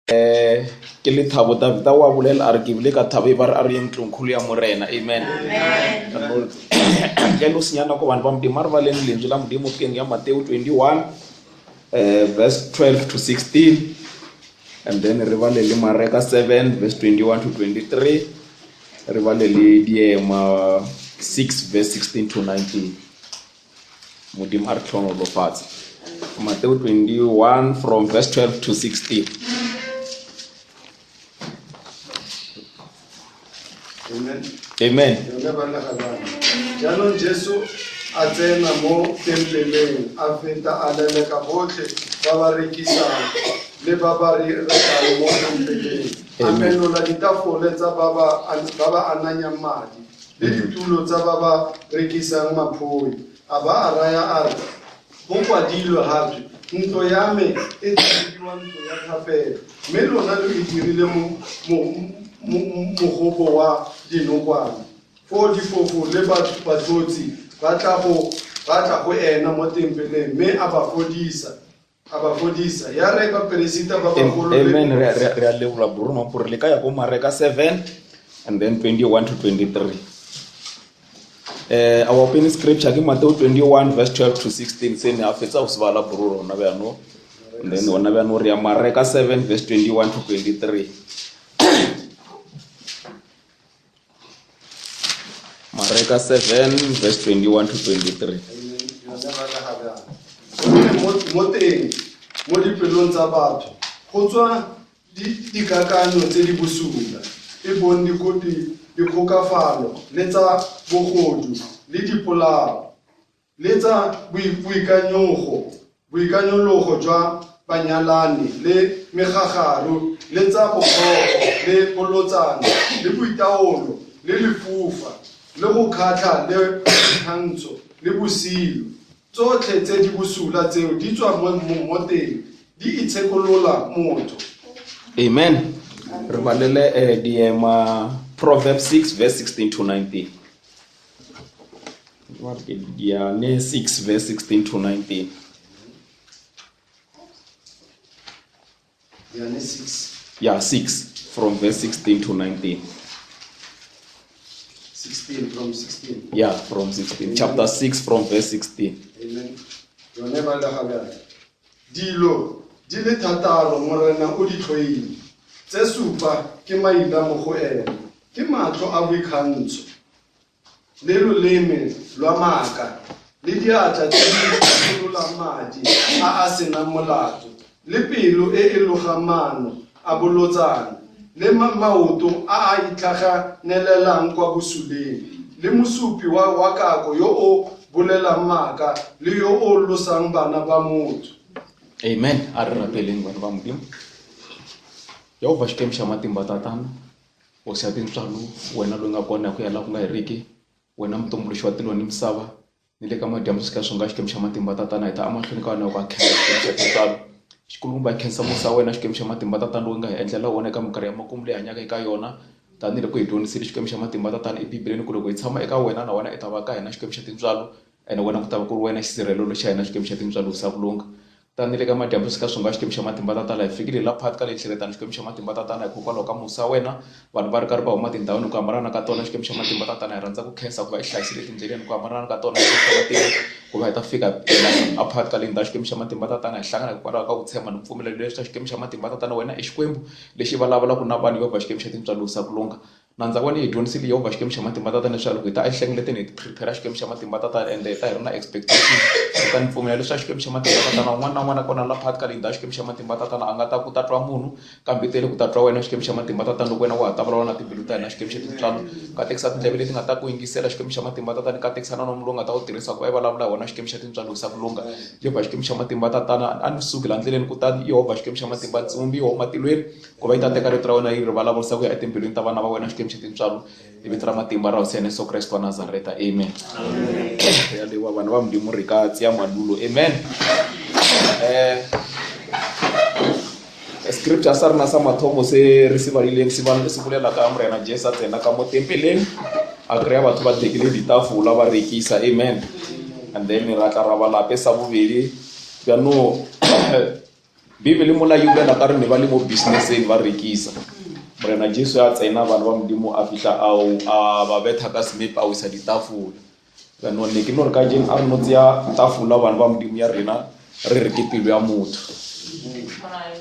Um ke lethabo Davida wa bolela a re ke bile ka thabo e ba re a re ye ntlongkgolo ya Morena. Amen. Ntle le go senya nako vanhu va Modimo a re baleni lentswe la Modimo bukeng ya Mateo 21 eh, verse 12 to 16 and then re bale le Mareka 7 verse 21 to 23 re bale le Diema 6 verse 16 to 19. Modimo a re tlhonolofatse. Mateo 21 from verse 12 to 16. Amen. Amen. Yone ba le gabana. Jaanong Jesu a tsena mo tempeleng a feta a leleka botlhe ba ba rekisang le ba ba re rekang mo tempeleng. A Amen. menola ditafole tsa ba ba ba ba ananyang madi le ditulo tsa ba ba rekisang maphoi. A ba a raya a re, Go kwadilwe ga twe, Ntlo ya me e tla bidiwa ntlo ya thapelo, mme lona lo e dirile mo, mo, mo, mogobo wa dinokwane. Foo difofu le batlotsi ba tla go, ba tla go ena mo tempeleng, mme a ba fodisa. A ba fodisa. Ya re baperesita ba bagolo le. Amen. Re a- re a lebola bro Mampure le ka ya ko Mareka 7 and then 21 to 23. Eh our opening scripture ke Mateo 21 verse 12 to 16 se ne a fetsa go se bala bro rona bjano. And then hona bjano re ya Mareka 7 verse 21 to 23. Mareka 7 verse 21 to 23. Gonne mo teng, mo dipelong tsa batho, go tswa dikakanyo tse di bosula, e bong dikgokafalo le tsa bogodu le dipolao. Le tsa boikanyogo, boikanyologo jwa banyalani, le megagaru, le tsa bokgopo, le bolotsana, le boitaolo, le lefufa, le go kgatlha, le boikgantsho, le bosilo. Tsotlhe tse di bosula tseo di tswa mo, mo, mo teng, di itshekolola motho. Amen. Re balele eh, diema Proverbs 6 verse 16 to 19. Diane 6 verse 16 to 19. Diane 6. Yeah, 6 from verse 16 to 19. 16 from 16. Yeah, from 16. Chapter 6 from verse 16. Amen. Yone ba le gabjale. Dilo di le thataro Morena o di tlhoile, tse supa ke maila mo go ene, ke matlho a boikgantsho, le loleme lwa maaka, le diatla tse di tshololang madi a a senang molato, le pelo e e logang maano a bolotsana, le maoto a a itlhaganelelang kwa bosuleng, le mosupi wa, wa kako yo o bolelang maaka le yo o losang bana ba motho. Amen. A re rapeleng bana ba Modimo. Yehovha Xikwembu xa matimba tatana, Hosi ya tintswalo, wena loyi nga kona hi ku ya laha ku nga heriki, wena mutumbuluxi wa tilo ni misava, ni le ka madyambu swi ka swi nga Xikwembu xa matimba tatana hi ta emahlweni ka wena hi ku ha khensa Xikwembu xa tintswalo xikulukumba hi khensa musa wa wena Xikwembu xa matimba tatana lowu nga hi endlela wona eka minkarhi ya makumu leyi hanyaka eka yona tanihiloko hi dyondzisile Xikwembu xa matimba tatana eBibeleni ku loko hi tshama eka wena na wena i ta va ka hina Xikwembu xa tintswalo ene wena ku ta va ku ri wena xisirhelelo xa hina Xikwembu xa tintswalo sa ku lungha. Tani le ka madyambu swi ka swi nga Xikwembu xa matimba tatana hi fikile la phakathi ka leyi nhlengeletano Xikwembu xa matimba tatana hikokwalaho ka musa wa wena vanhu va ri karhi va huma tindhawini hi ku hambanana ka tona Xikwembu xa matimba tatana hi rhandza ku khensa ku va i hlayisile etindleleni hi ku hambanana ka tona Xikwembu xa matimba ku va hi ta fika a phakathi ka leyi ndhawu Xikwembu xa matimba tatana hi hlangana hikwalaho ka ku tshemba ni ku pfumela leswi Xikwembu xa matimba tatana wena i Xikwembu lexi vulavulaka na vanhu Yehovha Xikwembu xa tintswalo sa ku lungha. Nandza wa wena yi hi dyondzisile Yehovha Xikwembu xa matimba Tatana leswaku loko hi ta enhlengeletweni hi ti prepare Xikwembu xa matimba Tatana ende hi ta hi ri na expectation kutani pfumela leswaku Xikwembu xa matimba Tatana un'wana na un'wana kona la phakathi ka leyi ndhawu Xikwembu xa matimba Tatana a nga ta ku ta twa munhu kambe i tele ku ta twa wena Xikwembu xa matimba Tatana loko wena wa ha ta vulavula na timbilu ta hina Xikwembu xa tintswalo katekisa tindleve leti nga ta ku yingisela Xikwembu xa matimba Tatana katekisa na nomu lowu nga ta wu tirhisa ku va i vulavula hi wona Xikwembu xa tintswalo sa ku lungha Yehovha Xikwembu xa matimba Tatana a ni suki laha ndleleni kutani Yehovha Xikwembu xa matimba ntsumbi yi huma matilweni Ku va yi ta teka rito ra wena yi ri vulavurisa ku ya etimbilwini ta vana va wena Xikwembu xa tintswalo hi vito ra matimba ra Hosi ya Yesu Kreste wa Nazareta amen yalewa vanhu va Modimo re ka tseya madulo amen eh scripture sa rena sa mathomo se re se badileng se se bolela ka morena Jesu a tsena ka mo tempeleng a kry-a batho ba tekile ditafola ba rekisa amen and then ra tla ra bala gape sa bobedi jaanong. Bibele mola e bolela ka re ne ba le mo businesseng ba rekisa. Morena Jesu a tsena bana ba Modimo a fihla a a ba betha ka semepe a wisa ditafola. Jaanong ne ke no re ka jeng a re no tseya tafola bana ba Modimo ya rena re re ke pelo ya motho.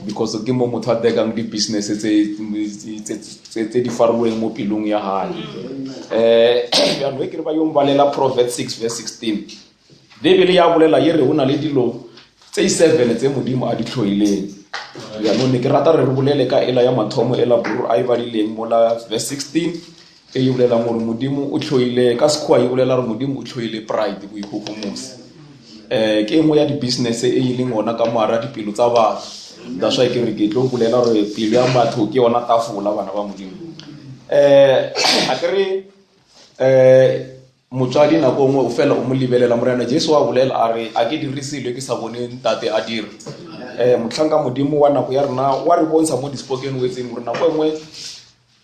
Because ke mo motho a dekang di-business tse di faroloeng mo pelong ya hae. Um jaanong e ke re ba yo mbalela Proverbs 6 verse 16. Bibele ya bolela ye re go na le dilo tse seven tse Modimo a di tlhoileng. Jaanong ne ke rata re re bolele ka ela ya mathomo ela buru a e badileng mola verse 16 e e bolelang gore Modimo o tlhoile ka sekgowa e bolela gore Modimo o tlhoile pride boikgogomoso. Um ke nngwe ya di-business e e leng ona ka moara dipelo tsa batho. That's why ke re ke tlo bolela gore pelo ya batho ke yona tafola bana ba Modimo. Um a ke re um Motswadi nako nngwe o fela o mo lebelela. Morena Jesu wa bolela a re, A ke dire selo ke sa bone ntate a dira. Um motlhanka Modimo wa nako ya rena wa re bontsha mo di-spoken wordseng gore nako e nngwe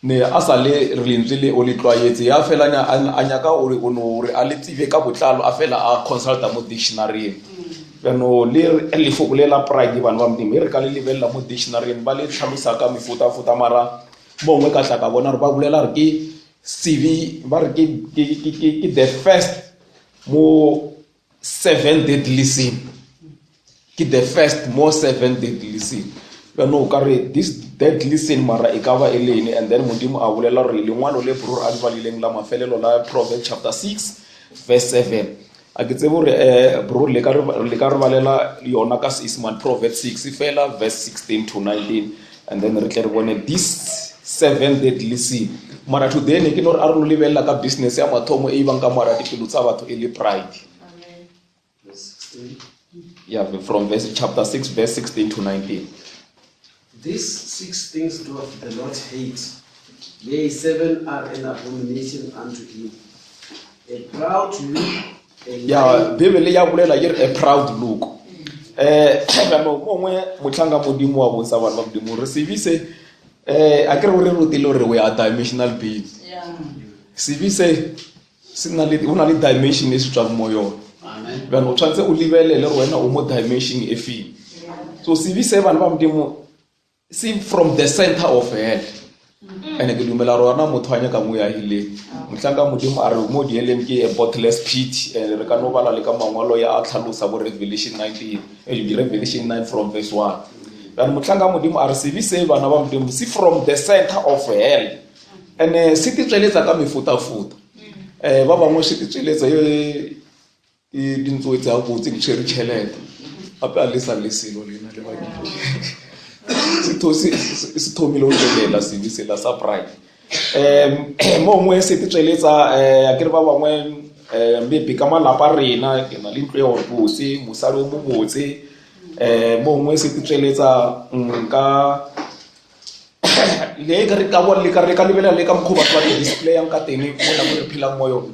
ne a sa le re lentswe le o le tlwaetse ya fela a nyaka gore o no gore a le tsebe ka botlalo a fela a consulta mo dictionaryng. Jaanong le lefoko le la pride bana ba Modimo e re ka le lebelela mo dictionaryng ba le tlhalosa ka mefutafuta mara mongwe ka tla ka bona gore ba bolela gore ke CV ba re ke ke ke ke ke the first mo seven deadly sin ke the first mo seven deadly sin jaanong o ka re this deadly sin mara e ka ba e le eng and then modimo a bolela gore lengwalo le bror a le balileng la mafelelo la Proverbs chapter 6 verse 7 a ke tsebe gore um bro le ka re balela yona ka seesemane Proverbs 6 fela verse 16 to 19 and then re tle re bone this seven deadly sin mara today ne ke no re a re no lebelela ka business ya mathomo e bang ka mara dipelo tsa batho e le pride. Yeah, from verse chapter 6 verse 16 to 19. These six things doth the Lord hate, yea, seven are an abomination unto him. A proud look, a ya lying bibele ya bolela e re a proud look um jaanong mongwe motlhanka modimo wa bontsha bana ba modimo re sebe se um a ke re o re rutile gore we are dimensional beings sebe se se na le go na le dimension e se tswang mo yone bjale o tshwanetse o lebelele gore wena o mo dimension e feng so sebe se bana ba modimo se from the center of hell and ke dumela gore ona motho a nyakang o ya heleng mohlanka modimo a re mo diheleng ke a bottless pit and re ka no bala le ka mangwalo ya a tlhalosa bo revelation 19 eh, revelation 9 from verse 1 bjale mohlanka modimo a re sebe se bana ba modimo se from the center of hell and se ti tsweletsa ka mefutafuta um ba bangwe se ti tsweletsa e e dintsoe tsa botse di tshwere tšhelete gape a le sa le selo lena le babedi se thomile go tswelela sebe sela sa pride um mo gongwe se te tsweletsa um a kere ba bangwe um maybe ka malapa rena ke na le ntlo ya gore botse mosadi o mo botse um mo gongwe se te tsweletsa ka le ka re ka bo le ka re ka lebelela le ka mokgwa batho ba di displayang ka teng mo nako re phelang mo yone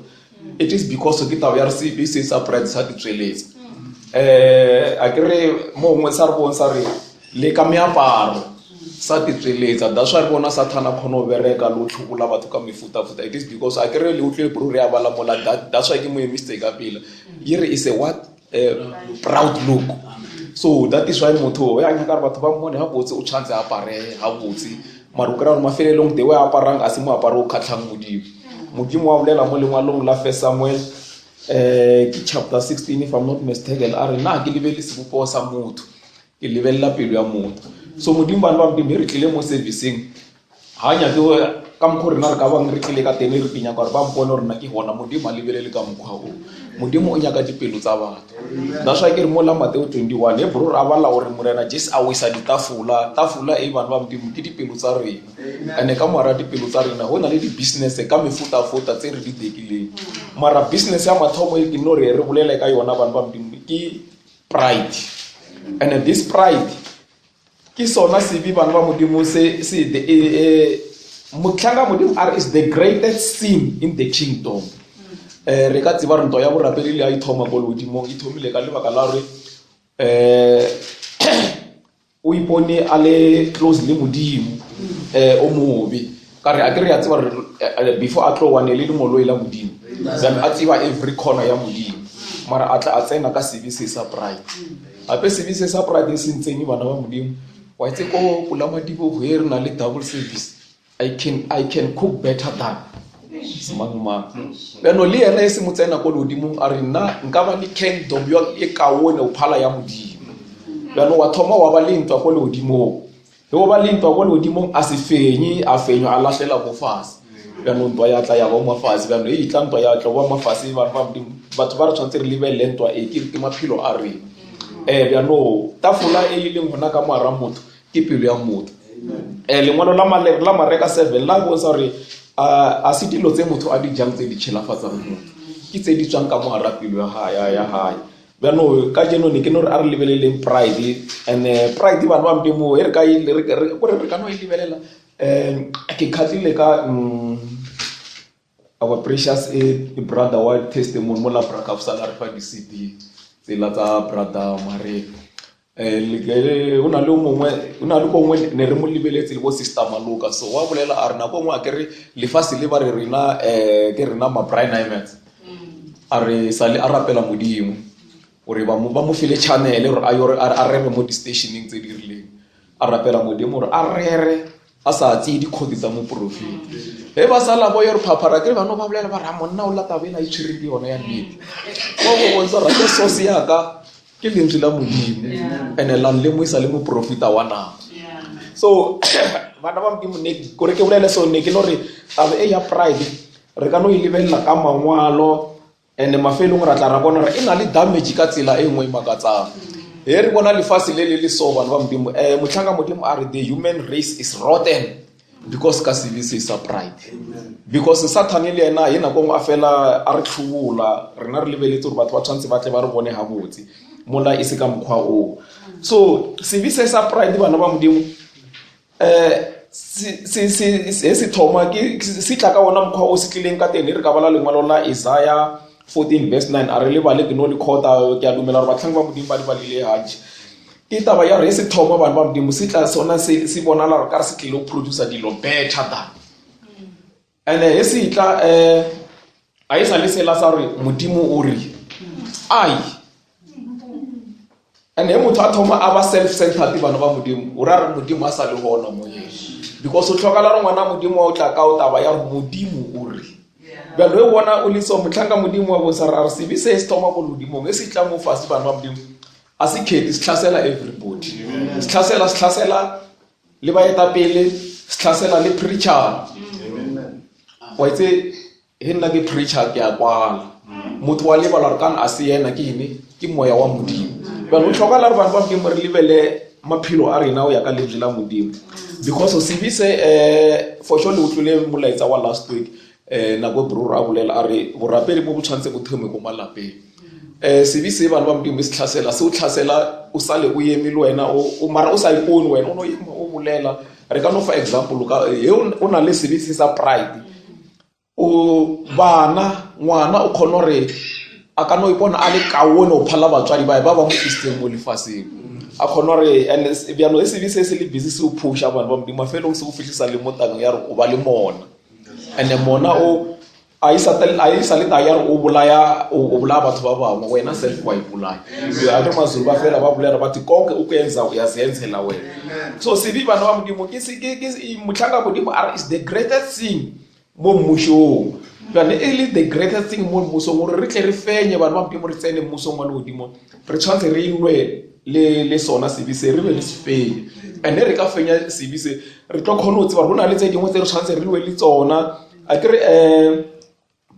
it is because ke taba ya re sebe se sa pride sa di tsweletsa um a ke re mo gongwe sa re bong sa re le ka meaparo sa di tsweletsa that's why re bona sathana kgone go bereka le go tlhokola batho ka mefutafuta it is because a ke re le utlwe bro re a bala mola that's why ke mo emisitse ka pela ye re is a what eh, proud look so that is why motho ya nyaka gore batho ba mmone gabotse o tshwanetse a apare gabotse mare o kry-a gore mafelelong the way a aparang a se moaparo o kgatlhang modimo modimo wa bolela mo lengwalong la first samuel um ke chapter 16 if i'm not mistaken a re na ke lebele sebopego sa motho ke lebelela pelo ya motho so modimo bana ba modimo e re tlile mo serviceng ga nyake ka mokgwa rena re ka bang re tlile ka teng re ke nyaka gore ba mpone gore nna ke gona modimo a lebelele ka mokgwa o modimo o nyaka dipelo tsa batho that's why ke re mo la mateo 21 e bro re a bala gore morena jesu a wisa ditafola tafola e bana ba modimo ke dipelo tsa rena and ka moara dipelo tsa rena go na le di-business ka mefutafuta tse re di dekileng mara business ya mathomo e ke no re re bolele ka yona bana ba modimo ke pride and this pride ke sona sebe bana ba modimo se se e, e, motlhanka modimo a re is the greatest sin in the kingdom um re ka tseba re ntwa ya borapedi le ya e thoma ko legodimong e thomile ka lebaka la gore um o ipone a le close le modimo um o mobe ka re a ke re ya tseba re eh, before a tlo wane le lengoloi la modimo then a tseba every corner ya modimo mara a tla a tsena ka sebe se sa pride. Gape sebe se sa pride se ntseng bana ba Modimo. Wa itse ko pulamadibogo e re na le double service. I can, I can cook better than semang mang. Bjano le yena e se mo tsena ko legodimong a re nna nka ba le kingdom yo e kaone o phala ya Modimo. Bjano wa thoma wa ba le ntwa ko legodimong. Ge o ba le ntwa ko legodimong a se fenye, a fenywa a lahlela mo fase. Bjano ntwa ya tla ya ba mo fase. Bjano e tla ntwa ya tla ba mo fase bana ba Modimo. Batho ba re tshwanetse re lebelele ntwa e ke ke maphelo a rena. Eh bjano tafola e e leng gona ka moara motho ke pelo ya motho. Eh lengwalo la Male la Mareka 7 la bontsha gore a se dilo tse motho a di jang tse di tshilafatsang motho. Ke tse di tswang ka moara pelo ya hae ya hae. Bjano kajeno ne ke no re a re lebeleleng pride and eh, pride bana ba modimo e re ka e, kore re ka no e lebelela um ke kgatlile ka mm, our precious e, e brother wa testimony mo la brakafsa la re fa di-cd tsela tsa brother mare um o na le o mongwe o na le ko nngwe ne re mo lebeletse le bo sister maloka so wa bolela a re nako nngwe a kere lefase le ba re rena um ke rena ma-brinimats a re sale a rapela modimo gore ba mo ba mo file channel gore a yo a rere mo di-stationeng tse di rileng a rapela modimo gore a rere a sa tseye dikgodi tsa moporofeta ge ba sala bo yo re phaphara ke bano ba bolela ba ra monna o lata bela e tshwereng ke yona ya nnete mo go bontsha ra ke source ya ka ke lentswe la modimo ene la nlemoisa le moporofeta wa nako so bana ba modimo ne kore ke bolele so ne ke no re taba e ya pride re ka no e lebelela ka mangwalo and mafelong ra tla ra bona gore e na le damage ka tsela e nngwe e makatsang he re bona lefase le le le so bana ba modimo um motlhanka modimo a re the human race is rotten because ka sebe se sa pride because sathane le yena ye nako nngwe a fela a re tlhobola rena re lebeletse gore batho ba tshwanetse ba tle ba re bone gabotse mola e se ka mokgwa oo so sebe se sa pride bana ba modimo um se se thoma ke se tla ka ona mokgwa o se tlileng ka teng re ka bala lengwalo la Isaiah 14 verse 9 a re le bale ke no le khota ke a dumela gore batlhanka ba modimo ba di balile gantši ke taba ya re se thoma bana ba modimo se tla sona se bonala gore ka re se tlile go producer dilo better than and he se tla um a e sa le sela sa gore modimo o re ai and he motho a thoma a ba self centered bana ba modimo o ra re modimo a sa le gona mo yena because o tlhokala re ngwana modimo wa o tla ka o taba ya gore modimo o re bjalo e bona o le so motlhanka modimo wa bosa ra re sebe se se thoma ko legodimong e se tla mo fase bana ba modimo a se kgethe se tlhasela everybody se tlhasela se tlhasela le baetapele se tlhasela le preacher wa itse he nna ke preacher ke a kwala motho wa lebala gore kana a se yena ke ene ke moya wa modimo bjale o tlhokala gore bana ba modimo re lebele maphelo a rena o ya ka lentswe la modimo because sebe se um for sure le utlwile molaetsa wa last week um nako e broro a bolela a re borapedi bo bo tshwanetse bo thome ko malapeng um sebe se bana ba modimo se tlhasela se o tlhasela o sale o eme le wena o mara o sa ipone wena o no ema o bolela re ka no fa example ka he o na le sebe se sa pride o bana ngwana o kgona gore a ka no ipona a le kaone o phala batswadi ba ba ba mo tlisitseng mo lefaseng a kgona gore and bjalo e sebe se se le busy se o phusha bana ba modimo mafelong se o fitlhisa le mo tabeng ya gore o ba le mona and mona o a e sa le taba ya gore o bolaya o bolaya batho ba bangwe wena self wa ipolaya a ke mazulu ba fela ba bolela ba konke o kuyenza uyazenzela wena so sebe bana ba modimo ke motlhanka modimo a re is the greatest thing mo mmušong jale e le the greatest thing mo mmusong gore re tle re fenye bana ba modimo re tsene mmusong wa legodimo re tshwanetse re lwe le le sona sebe se re be le se fenye and re ka fenya sebe se re tlo kgone go tseba gore go na le tse dingwe tse re tshwanetse re lwe le tsona a kere um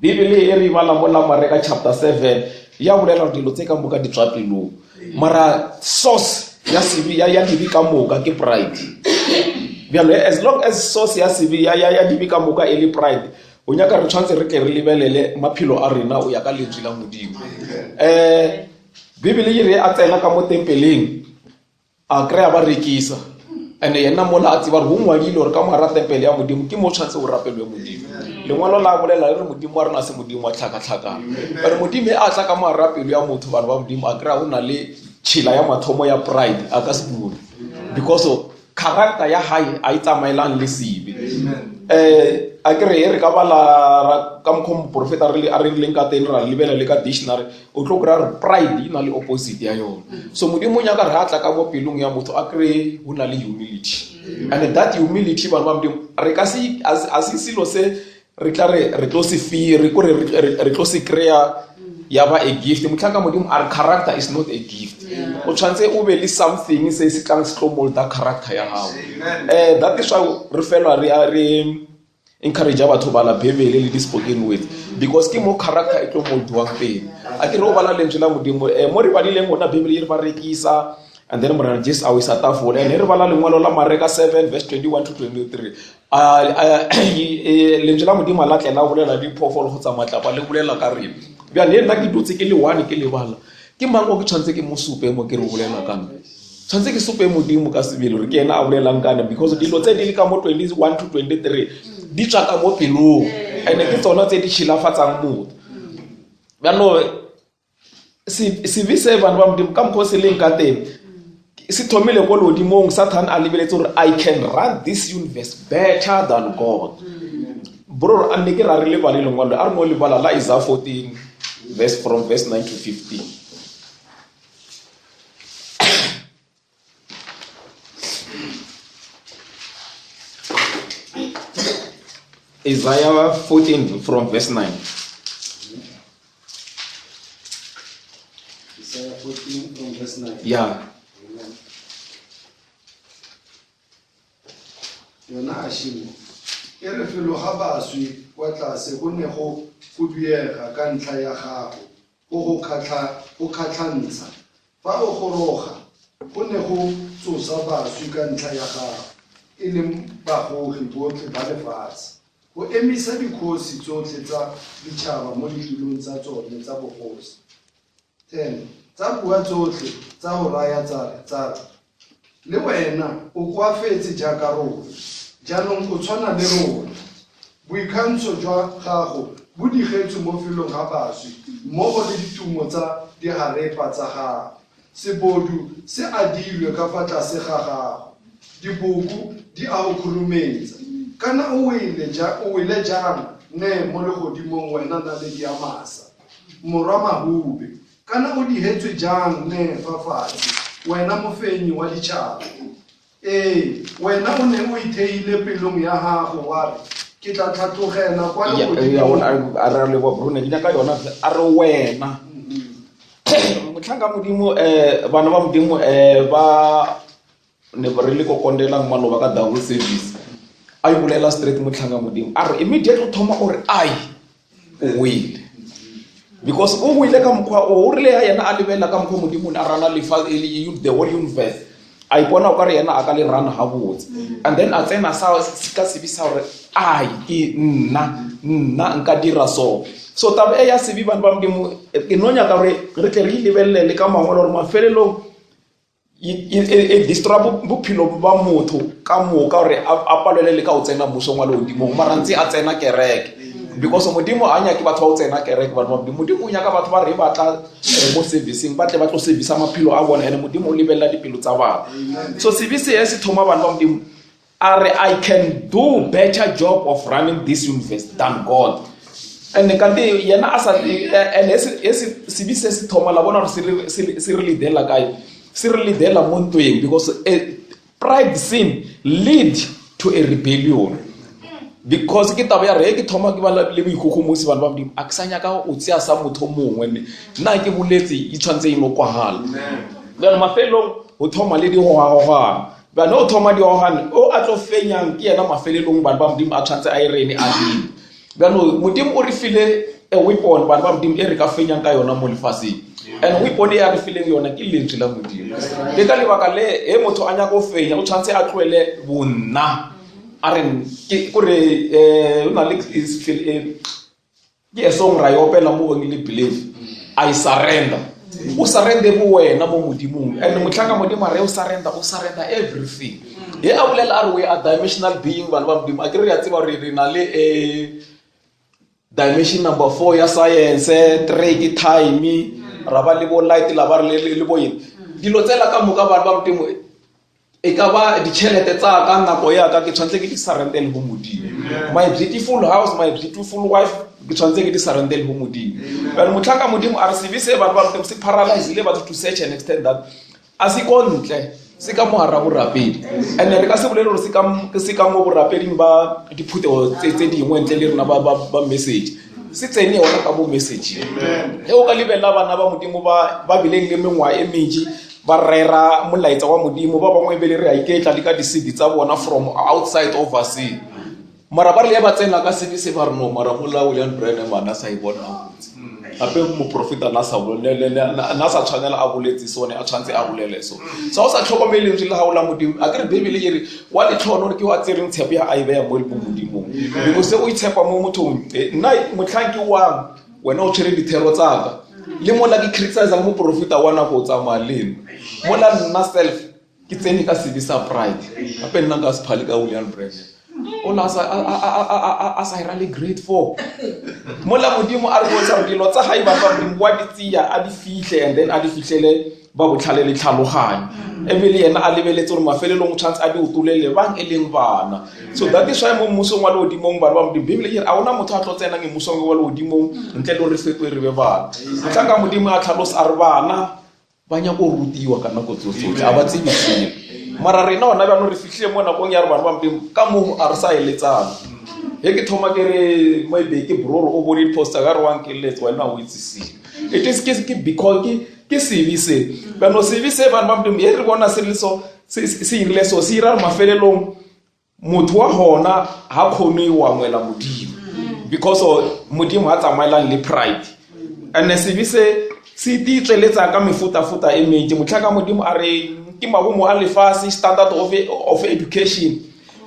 bibele e re bala mo la mareka chapter 7 ya bolela gore dilo tse ka moka di tswa pelong mara source ya sebe ya ya dibe ka moka ke pride bjalo as long as source ya sebe ya ya ya dibe ka moka e le pride o nyaka re tshwanetse re tle re lebelele maphelo a rena o ya ka lentswe la modimo um bibele e re a tsena ka mo tempeleng a kry-a ba rekisa and yena mola a tseba gore go ngwadile gore ka mogara tempele ya modimo ke mo tshwanetse go rapelwe modimo lengwalo la bolela le re modimo wa rena se modimo wa tlhakatlhakano but modimo e a tla ka mogara pelo ya motho bana ba modimo a kry-a go na le tšhila ya mathomo ya pride a ka se bule because character ya hae a e tsamaelang le sebe. Um a ke re re ka bala ka mokgwa moporofeta a re rileng ka teng ra lebelela le ka dictionary o tlo kry-a re pride e na le opposite ya yone. So modimo o nyaka re a tla ka mo pelong ya motho a kry go na le humility. And that humility bana ba modimo re ka se a se selo se re tla re re tlo se fi re kore re tlo se kry-a ya ba a gift. Motlhanka modimo a re character is not a gift. O tshwanetse o be le something se se tlang se tlo molda character ya gago. Um that is why re fela re re encourage batho bala bebele le di-spoken words because ke mo character e tlo moldiwang teng. A ke re o bala lentswe la modimo um mo re badileng gona bebele e re ba rekisa and then morena jesu a wisa tafole. And re bala lengwalo la mareka 7 verse 21 to 23 lentswe la modimo a la tlela bolela diphoofolo kgotsa matlapa le bolela ka rena. Bjale le nna ke dutse ke le one ke lebala ke mang o ke tshwanetse ke mo supe mo ke re bolela ka nna? Tshwanetse ke supe modimo ka sebele gore ke ena a bolelang ka nna because dilo tse di le ka mo 21 to 23 di tswa ka mo pelong and ke tsona tse di tšhilafatsang motho. Bjalo sebe se bana ba modimo ka mokgwa o se leng ka teng se thomile ko legodimong satan a lebeletse gore i can run this universe better than god. Bro a nne ke ra re lebale lengwalo a re no lebala la Isaiah 14 verse from verse 9 to 15. Isaiah 14 from verse 9. Isaiah 14 from verse 9. Yeah. Amen. Yona a šimo e re felo ga baswi kwa tlase go ne go fuduega ka ntlha ya gago go go kgatlha go kgatlhantsha. Fa o goroga go ne go tsosa baswi ka ntlha ya gago e leng bagogi botlhe ba lefatshe. Go emisa dikgosi tsotlhe tsa ditšhaba mo ditulong tsa tsone tsa bogosi. 10 tsa bua tsotlhe tsa go raya tsa re le wena o koafetse jaaka rona jaanong o tshwana le rona. Boikgantsho jwa gago bo digetswe mo felong ga baswi mmogo le ditumo tsa diharepa tsa gago. Sebodu se adilwe ka fa tlase ga gago diboko di a go khurumetsa. Kana o wele ja, o wele jang ne mo legodimong wena naledi ya masa morwa mahube. Kana o dihetswe jang ne fa fatshe wena mofenyi wa ditšhaba. Ee wena o ne o itheile pelong ya gago wa re ke tla tlhatlogela kwa legodimong. a re leboga bro ne ke nyaka yona a re wena. Motlhanka modimo um bana ba modimo um ba ne re le kokondelang maloba ka double service. A e bolela straight motlhanka modimo. A re immediately o thoma o re ai o wele. Because o wile ka mokgwa o o rile ya yena a lebelela ka mokgwa modimo o ne a rana lefa the whole universe. A ipona o ka re yena a ka le rana gabotse and then a tsena sa ka sebe sa gore ai ke nna nna nka dira so. So taba e ya sebe bana ba modimo ke no nyaka gore re tle re e lebelele ka mangwalo gore mafelelong e destroy bophelo ba motho ka moka gore a palelwe le ka go tsena mmusong wa legodimong mara ntse a tsena kereke. Because modimo a nyake batho ba go tsena kereke batho ba modimo. Modimo o nyaka batho ba re batla mo serviceng ba tle ba tlo servisa maphelo a bona and modimo o lebelela dipelo tsa batho. So sebe se se thoma bana ba modimo a re i can do better job of running this universe than god. And kante yena a sa and sebe se se thoma la bona gore se re leadela kae se re leadela mo ntweng because a pride sin lead to a rebellion. Because ke taba ya re ke thoma ke ba le boikgogomosi bana ba modimo a ke sa nyaka o tseya sa motho mongwe ne. Nna ke boletse e tshwanetse e no kwagala. Bjale mafelelong go thoma le digogagogano bjale o thoma digogagano o a tlo fenyang ke yena mafelelong bana ba modimo a tshwanetse a e rene a dile bjalo modimo o re file a weapon bana ba modimo e re ka fenyang ka yona mo lefaseng. And weapon e a re fileng yona ke lentswe la modimo. Ke ka lebaka le he motho a nyaka go fenya o tshwanetse a tlohele bonna. A re ke kore um o na le ke a song ra e opela mo le believe. I surrender. O surrender bo wena mo modimong. And motlhanka modimo a re o surrender o surrender everything. He a bolela a re we are dimensional being bana ba modimo. A ke re ya tseba gore re na le um dimension number 4 ya science 3 ke time ra ba le bo light la ba re le bo eng. Dilo tsela ka moka bana ba modimo e ka ba ditšhelete tsa ka nako ya ka ke tshwanetse ke di surrendele go modimo. My beautiful house, my beautiful wife, ke tshwanetse ke di surrendele go Modimo. Bjale motlhanka Modimo a re sebe se batho ba Modimo se paralyzile batho to such an extent that a se ko ntle, se ka mo gara borapedi. And re ka se bolele gore se ka se ka mo borapeding ba diphuthego tse tse dingwe ntle le rena ba ba ba message. Se tsene yona ka mo message. Ge o ka lebelela bana ba Modimo ba ba bileng le mengwaga e mentši ba rera molaetsa wa Modimo, ba bangwe ebile re a iketla le ka di-CD tsa bona from outside overseas. Mara ba re le ba tsena ka sebe se ba re no, mara mola William Branham a na sa e bona gabotse. Gape moprofeta na sa na sa tshwanela a boletse sone, a tshwanetse a bolele so. So o sa tlhokomele lentswe la gago la Modimo, a ke re Bibele e re wa letlhono ke wa tsereng tshepo ya a e beya mo mo Modimong. Because se o itshepa mo mothong, nna motlhang ke wang, wena o tshwere dithero tsaka. Le mola ke criticize moprofeta wa nako o tsamaya le nna. Mola nna self ke tsene ka sebe sa pride. Gape nna nka se phale ka William Branham. O la sa a sa ira le grade 4. Mola Modimo a re botsa gore dilo tsa gae ba ba Modimo wa di tseya a di fihle and then a di fihlele ba botlhale le tlhaloganyo. Ebile yena a lebeletse gore mafelelong o tshwanetse a di otolele bang e leng bana. So that is why mo mmusong wa legodimong bana ba Modimo, Bibele e re a ona motho a tlo tsenang mmusong wa legodimong ntle le gore re fetoe re be bana. Mohlanka Modimo a tlhalosa a re bana ba nyaka go rutiwa ka nako tsotlhe, a ba tsebe selo. Mara rena gona bjano re fihlile mo nakong ya re bana ba Modimo ka moo a re sa eletsana. Ge ke thoma ke re maybe ke broro o bone di-poster ka re wa nkeletse wena o itse selo. It is ke ke because ke ke sebe se. Bjano sebe se bana ba Modimo ge re bona se le so se se irile so se ira re mafelelong motho wa gona ha kgone go amoela Modimo because of Modimo ha tsamaelang le pride. And sebe se se di tsweletsa ka mefutafuta e mentši. Motlhanka Modimo a re ke mahumo a lefase, standard of education,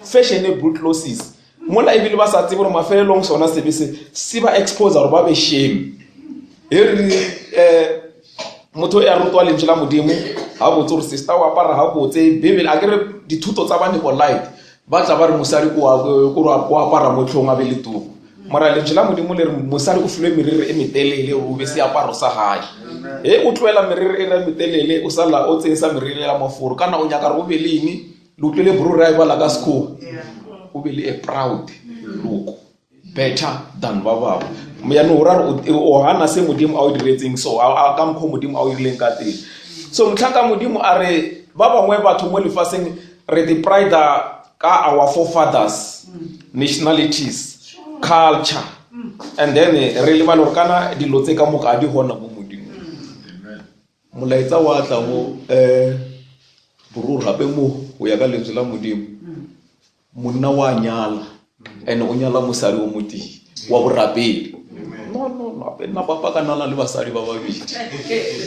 fashionable clothes. Mola ebile ba sa tsebe gore mafelelong sona sebe se se ba expose gore ba be shame. He re motho e a rutwa lentswe la Modimo ga botse gore sister o apara ga botse Bibele a ke re dithuto tsa ba Nikolite ba tla ba re mosadi ko apara mo tlhong a be le tuku. Mara lentswe la Modimo le re mosadi o filwe meriri e metelele o be seaparo sa gae. He o tlohela meriri e re metelele o sala o tsensa meriri ya maforo kana o nyaka gore o be le eng, le utlwile bro re a e bala ka sekgowa, o be le a proud look better than ba bangwe. Jaanong o ra gore o gana se Modimo a o diretseng so, a ka mokgwa Modimo a o dirileng ka teng. So motlhanka Modimo a re ba bangwe batho mo lefatsheng re di pride ka our forefathers, nationalities, culture, and then re lebale gore kana dilo tse ka moka di gona mo Modimo. Molaetsa wa tla mo boruri gape mo go ya ka lentswe la Modimo. Monna wa nyala and o nyala mosadi o motee wa borapedi. No, no, no, gape nna papa ka nala le basadi ba babedi.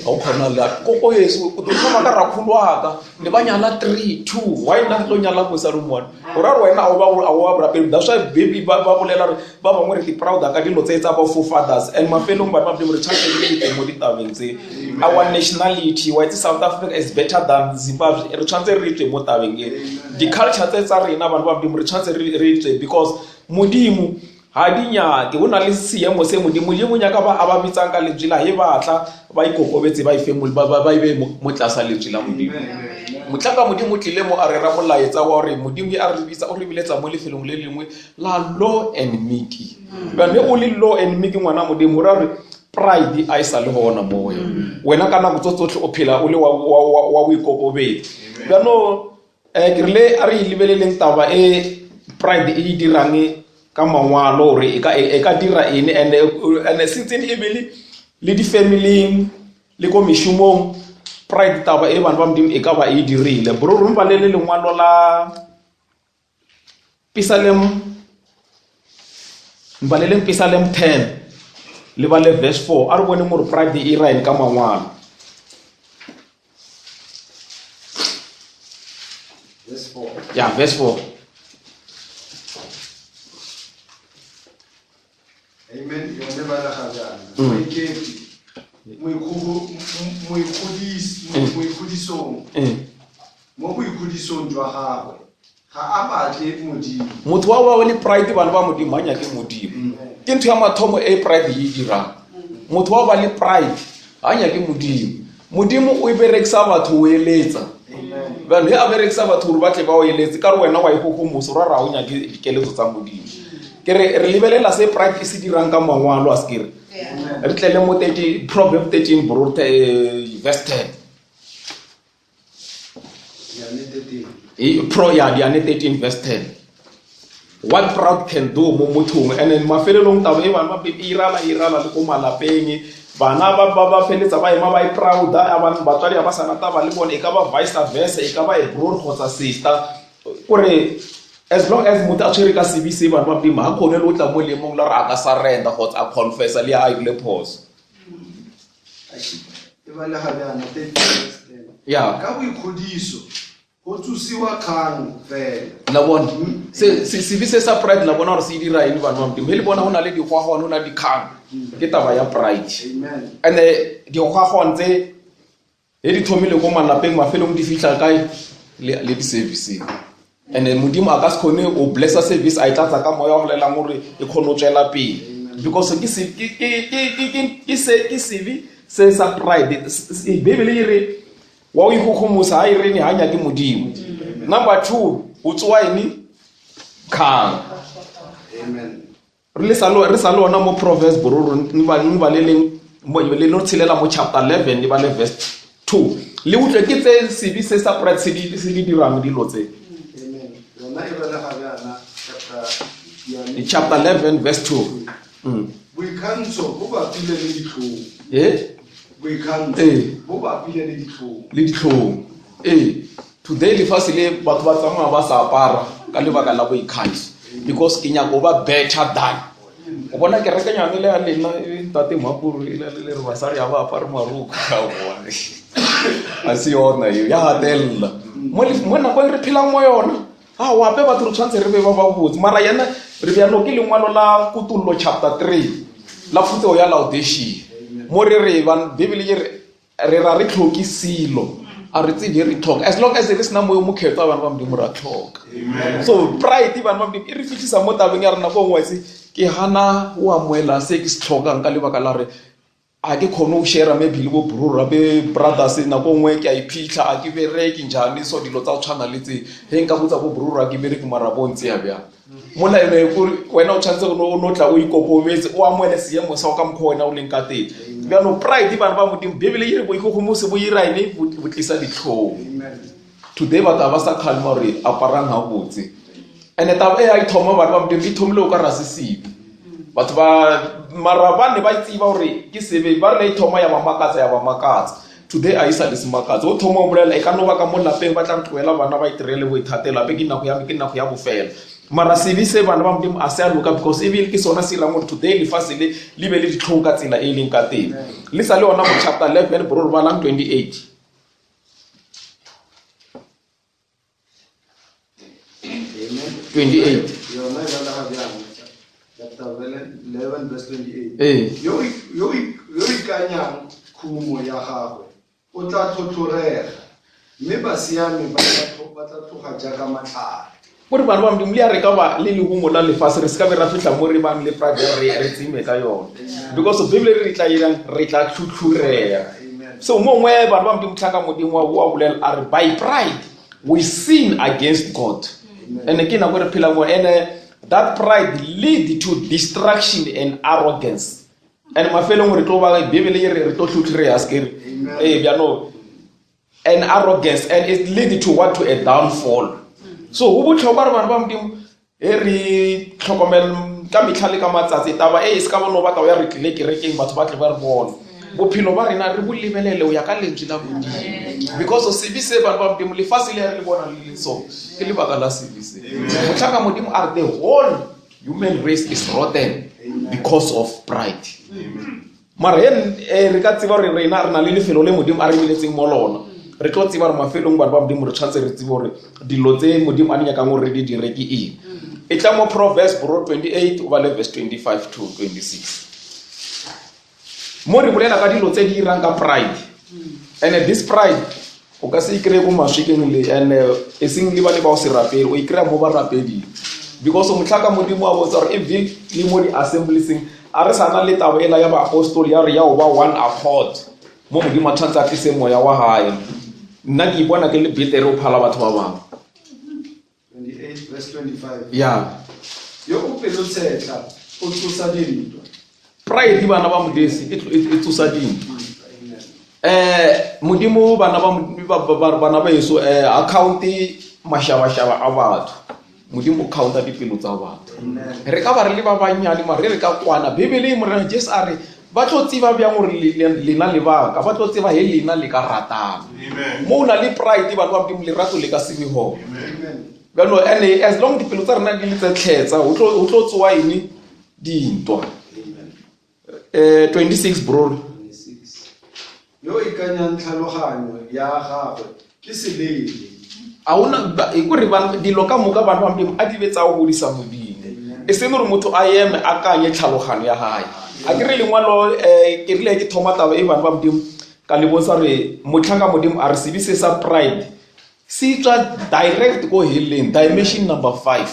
Ga o kgona le koko yeso o tlo thoma ka rakgolo wa ka ne ba nyala 3 2 why nna tlo nyala mosadi o mongwe? O ra gore wena a o ba a wa borapedi. That's why baby ba ba bolela gore ba bangwe re di proud ka dilo tse tsa ba forefathers and mafelong bana ba Modimo re tshwanetse re di mo ditabeng tse. Our nationality, wa itse South Africa is better than Zimbabwe. Re tshwanetse re tswe mo tabeng e. Di-culture tse tsa rena bana ba Modimo re tshwanetse re tswe because Modimo ga di nyake. Go na le seemo se Modimo, Modimo o nyaka ba a ba bitsang ka lentswe la he batla ba ikokobetse ba ife mo, ba, ba, ba ibe mo, mo tlasa lentswe la Modimo. Motlhanka Modimo o tlile mo a rera molaetsa wa gore Modimo a re bitsa, o re biletsa mo lefelong le lengwe la low and meek. Bjale o le low and meek ngwana Modimo, o ra gore pride a e sa le gona mo wena. Wena ka nako tso tsotlhe o phela o le wa boikokobetso. Bjano ke rile a re e lebeleleng taba e pride e e dirang ka mangwalo gore e ka dira eng and since e be le di-family-ing le ko mešomong pride taba e bana ba Modimo e ka ba e dirile. Bro re balele lengwalo la Psalm, mbaleleng Psalm 10 le bale verse 4 a re bone more pride e ra eng ka mangwalo. Verse 4. Yeah, verse 4. Amen. Yone ba la ga jaana. Moikepi, moikgodisong. Mo boikgodisong jwa gagwe ga a batle Modimo. Motho wa wa le pride bana ba Modimo ha nyake Modimo. Ke ntho ya mathomo e pride e dirang. Motho wa ba le pride ha nyake Modimo. Modimo o berekisa batho o eletsa. Bjale he a berekisa batho gore ba tle ba o eletse ka re wena wa ikgogomosa, o ra re ha o nyake dikeletso tsa Modimo. Ke re re lebelela se pride e se dirang ka mangwalo a sekere. Re tlele mo 13 Proverb 13 bro eh, verse 10. E, pro ya diane 13 verse 10 what proud can do mo mothong and then mafelelong taba e bana ba e irala irala le ko malapeng bana ba ba ba feletsa ba ema ba e prouda a ba batswadi ba sa taba le bone e ka ba vice versa e ka ba e bro kgotsa sister kore as long as motho a tshwere ka sebe se bana ba modimo ga kgone le o tla mo leemong la gore a ka surrender kgotsa a confessa le a irile phoso e balega bjana 13 verse 10 ya ka boikgodiso go tsosiwa kgang fela la bona se se- sebe se sa pride la bona gore se dira eng bana ba modimo he le bona go na le dikgwagwane go na le dikgang ke taba ya pride amen and dikgwagwane tse he di thomile ko malapeng mafelong di fitlha kae le le di-serviceng and modimo a ka se kgone o blessa service a e tlatsa ka moya wa go lelang gore e kgone go tswela pele because ke se- ke- ke- ke- ke- ke- ke se- ke sebe se sa pride bebele e re wa o ikgogomosa ga e rene ga nyake modimo number two o tsoa ene kgang amen re le sa le re sa le ona mo proverbs bororo ni ba ni ba le leng mo le no tshelela mo chapter 11 le ba le verse 2 le utlwe ke tse sebe se sa pride se di se di dirang dilo tse amen yona e balega bjana chapter Di chapter 11 verse 2 mm. boikgantsho bo bapile le ditlhong eh boikgantsho Ee. bo bapile le ditlhong le ditlhong ee today lefatshe le batho ba tsamaya ba sa apara ka lebaka la boikgantsho because ke nyako ba better than o bona kerekenyane le ya lena e ntate mapuru e le le re basadi ga ba apare maroko ka bone a se yona eo ya gatelela mo lef- mo nakong re phelang mo yona a wape batho re tshwanetse re be ba ba botse mara yena re bjalo ke lengwalo la kutollo chapter 3 la phuthego ya laodicea mo re re bibele e re re ra re tlhoke selo a re tsebe re tlhoka as long as re sena moyo mokgetho bana ba modimo ra tlhoka so pride bana ba modimo e re fitlhisa mo tabeng ya rena ko nngwe se ke gana o amoela se ke se tlhokang ka lebaka la re a ke kgone go share maybe le bo brora be brothers nako nngwe ke a iphitlha a ke bereke njane so dilo tsa go tshwana le tse ge nka botsa bo brora ke bereke mara bo ntse ya bjang mola ene kore wena o tshwanetse o no tla o ikokobetse o amoele seemo sa go ka mokgwa wena o leng ka teng bjalo pride bana ba modimo bebele e re boikgogomoso bo ira ene bo tlisa ditlhong today batho ga ba sa kgalema gore aparang gabotse and taba e a e thoma bana ba modimo e thomile o ka ra se sebe batho ba mara ba ne ba tseba gore ke sebe ba re e thoma ya ba makatsa ya ba makatsa today a e sa le semakatsa o thoma o bolela e ka no ba ka mo lapeng ba tla ntloela bana ba itirele boithatelo ape ke nako ya ke nako ya bofela mara sebe se bana ba modimo a se a loka because ebile ke sona se irang gore today lefatshe le le be le ditlhong ka tsela e e leng ka teng le sa le yona mo chapter 11 bro re balang 28 Amen. 28 Yona e balega bjang? Chapter 11 verse 28. Ee. Yo yo yo ikanyang khumo ya gagwe o tla tlhotlhorega mme basiami ba tla tlo- ba tla tloga jaaka matlhare. gore bana ba modimo le ya re ka ba le lehumo la lefase re se ka be ra fitlha mo re bang le pride ya re re tseme ka yone because bible re tla irang re tla tlhutlhurea Amen. so mongwe bana ba modimo tlhaka modimo wa wa bolela a re by pride we sin against god and ke nako e re phelang mo and that pride lead to destruction and arrogance and mafelong re tlo ba bibele e re re tlo tlhutlhurea se ke re Amen. ee bjano and arrogance and it lead to what to a downfall so go botlhokwa re bana ba modimo e re tlhokomel ka metlha le ka matsatsi taba e e se ka bono ba taba ya re tlile kerekeng batho ba tle ba re bone bophelo ba rena re bo lebelele o ya ka lentswe la modimo because sebe se bana ba modimo lefatshe le ya re le bona le le so ke lebaka la sebe se motlhaka modimo a re the whole human race is rotten because of pride mara he eh, re ka tseba gore rena re na le lefelo le modimo a re beletseng mo lona re tlo tseba gore mafelong batho ba modimo re tshwanetse re tsebe gore dilo tse modimo a di nyakang gore re di dire ke eng e tla mo proverbs bro 28 o ba le verse 25 to 26 mo re bolela ka dilo tse di irang ka pride and this pride o ka se ikry-e ko maswikeng le and e seng le ba le ba o se rapele o ikry-a mo barapeding because motlhaka modimo wa botsa gore even le mo di-assemblieseng a re sa na le taba ela ya baapostoli ya re ya o ba one accord mo modimo a tshwanetse a tlise moya wa gae nna ke ipona ke le betere o phala batho ba bangwe 28 verse 25. ya Yo o pelotshetlha o tsosa dintwa. Pride bana ba modesi e, e, e tsosa dintwa. Eh modimo bana ba bana ba yeso eh account mashabashaba a batho. Modimo o counta dipelo tsa batho. Re ka ba re le ba bannyane mare re ka kwana. Bibele e morena Jesu a re ba tlo tseba bjang gore lena le baka ba tlo tseba he lena le ka ratana. Mo o na le pride bana ba modimo lerato le ka se be gona. Bjalo ene as long dipelo tsa rena di le tse tlhetsa o tlo tsoa eng dintwa. Eh 26 bro. Yo o ikanyang tlhaloganyo ya gagwe ke seleele. A ona e kore dilo ka moka bana ba modimo a di be tsa go godisa modimo e seng gore motho a eme a kanye tlhaloganyo ya gae a ke re lengwalo um ke rile ke thoma taba e bana ba modimo ka le bontsha gore motlhanka modimo a re sebe se sa pride se tswa direct ko heleng dimension number 5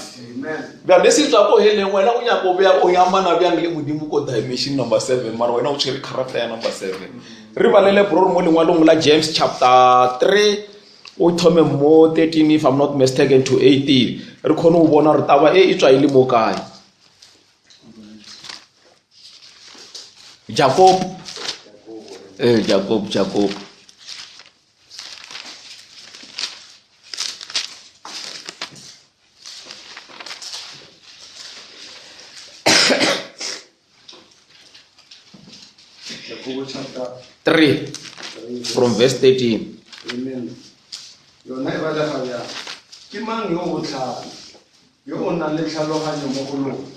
bjale se tswa ko heleng wena o nyako o bea o amana bjang le modimo ko dimension number 7 mara wena o tshwere character ya number 7 re balele bro mo lengwalong la James chapter 3 o thome mo 13 if I'm not mistaken to 18 re kgone go bona gore taba e e tswa e le mo kae Jacob eh Jacob Jacob Jakobo chapter 3 from verse 13. Amen. Yona e balega bjang? Ke mang yo o botlhale, yo o nang le tlhaloganyo mo go lona?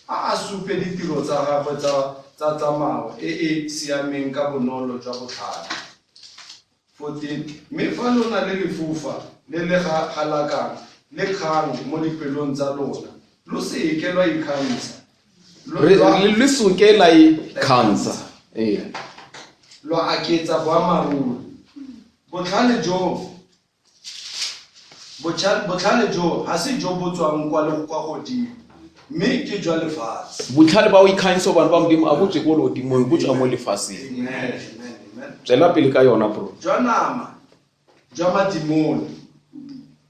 A a supe ditiro tsa gagwe tsa tsa tsamao e e siameng ka bonolo jwa botlhale. 14 mme fa lo na le lefufa le le galakang le kgang mo dipelong tsa lona, lo se ke lwa ikgantsha. Le soke la ikgantsha. Ee. Lwa aketsa boammaaruri. Botlhale jo Botlhale jo ga se jo bo tswang kwa le kwa godimo, mme ke jwa lefatshe. Botlhale ba o ikgantsha bana ba Modimo a bo tswe ko legodimong, bo tswa mo lefatsheng. Tswela pele ka yona bro. Jwa nama, jwa madimone.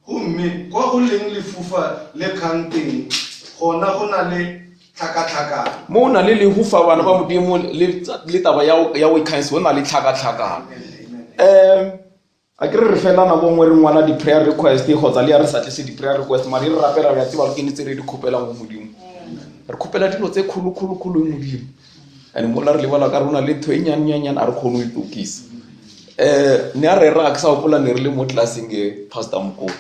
Gomme kwa go leng lefufa le kgang teng, gona go na le tlhakatlhakano. Mo o na le lehufa bana ba Modimo le taba ya go ikgantsha, go na le tlhakatlhakano. Um A ke re re fela nako nngwe re ngwala di-prayer request kgotsa le ya re sa tlise di-prayer request mare re rapela re a tseba ke ne tse re di kgopelang go modimo re kgopela dilo tse kgolo-kgolo-kgolo modimo and mola re lebala ka rona le ntho e nyannyanyane a re kgone go itokisa um ne a rera a ke sa gopola ne re le mo classeng e pastor mokolo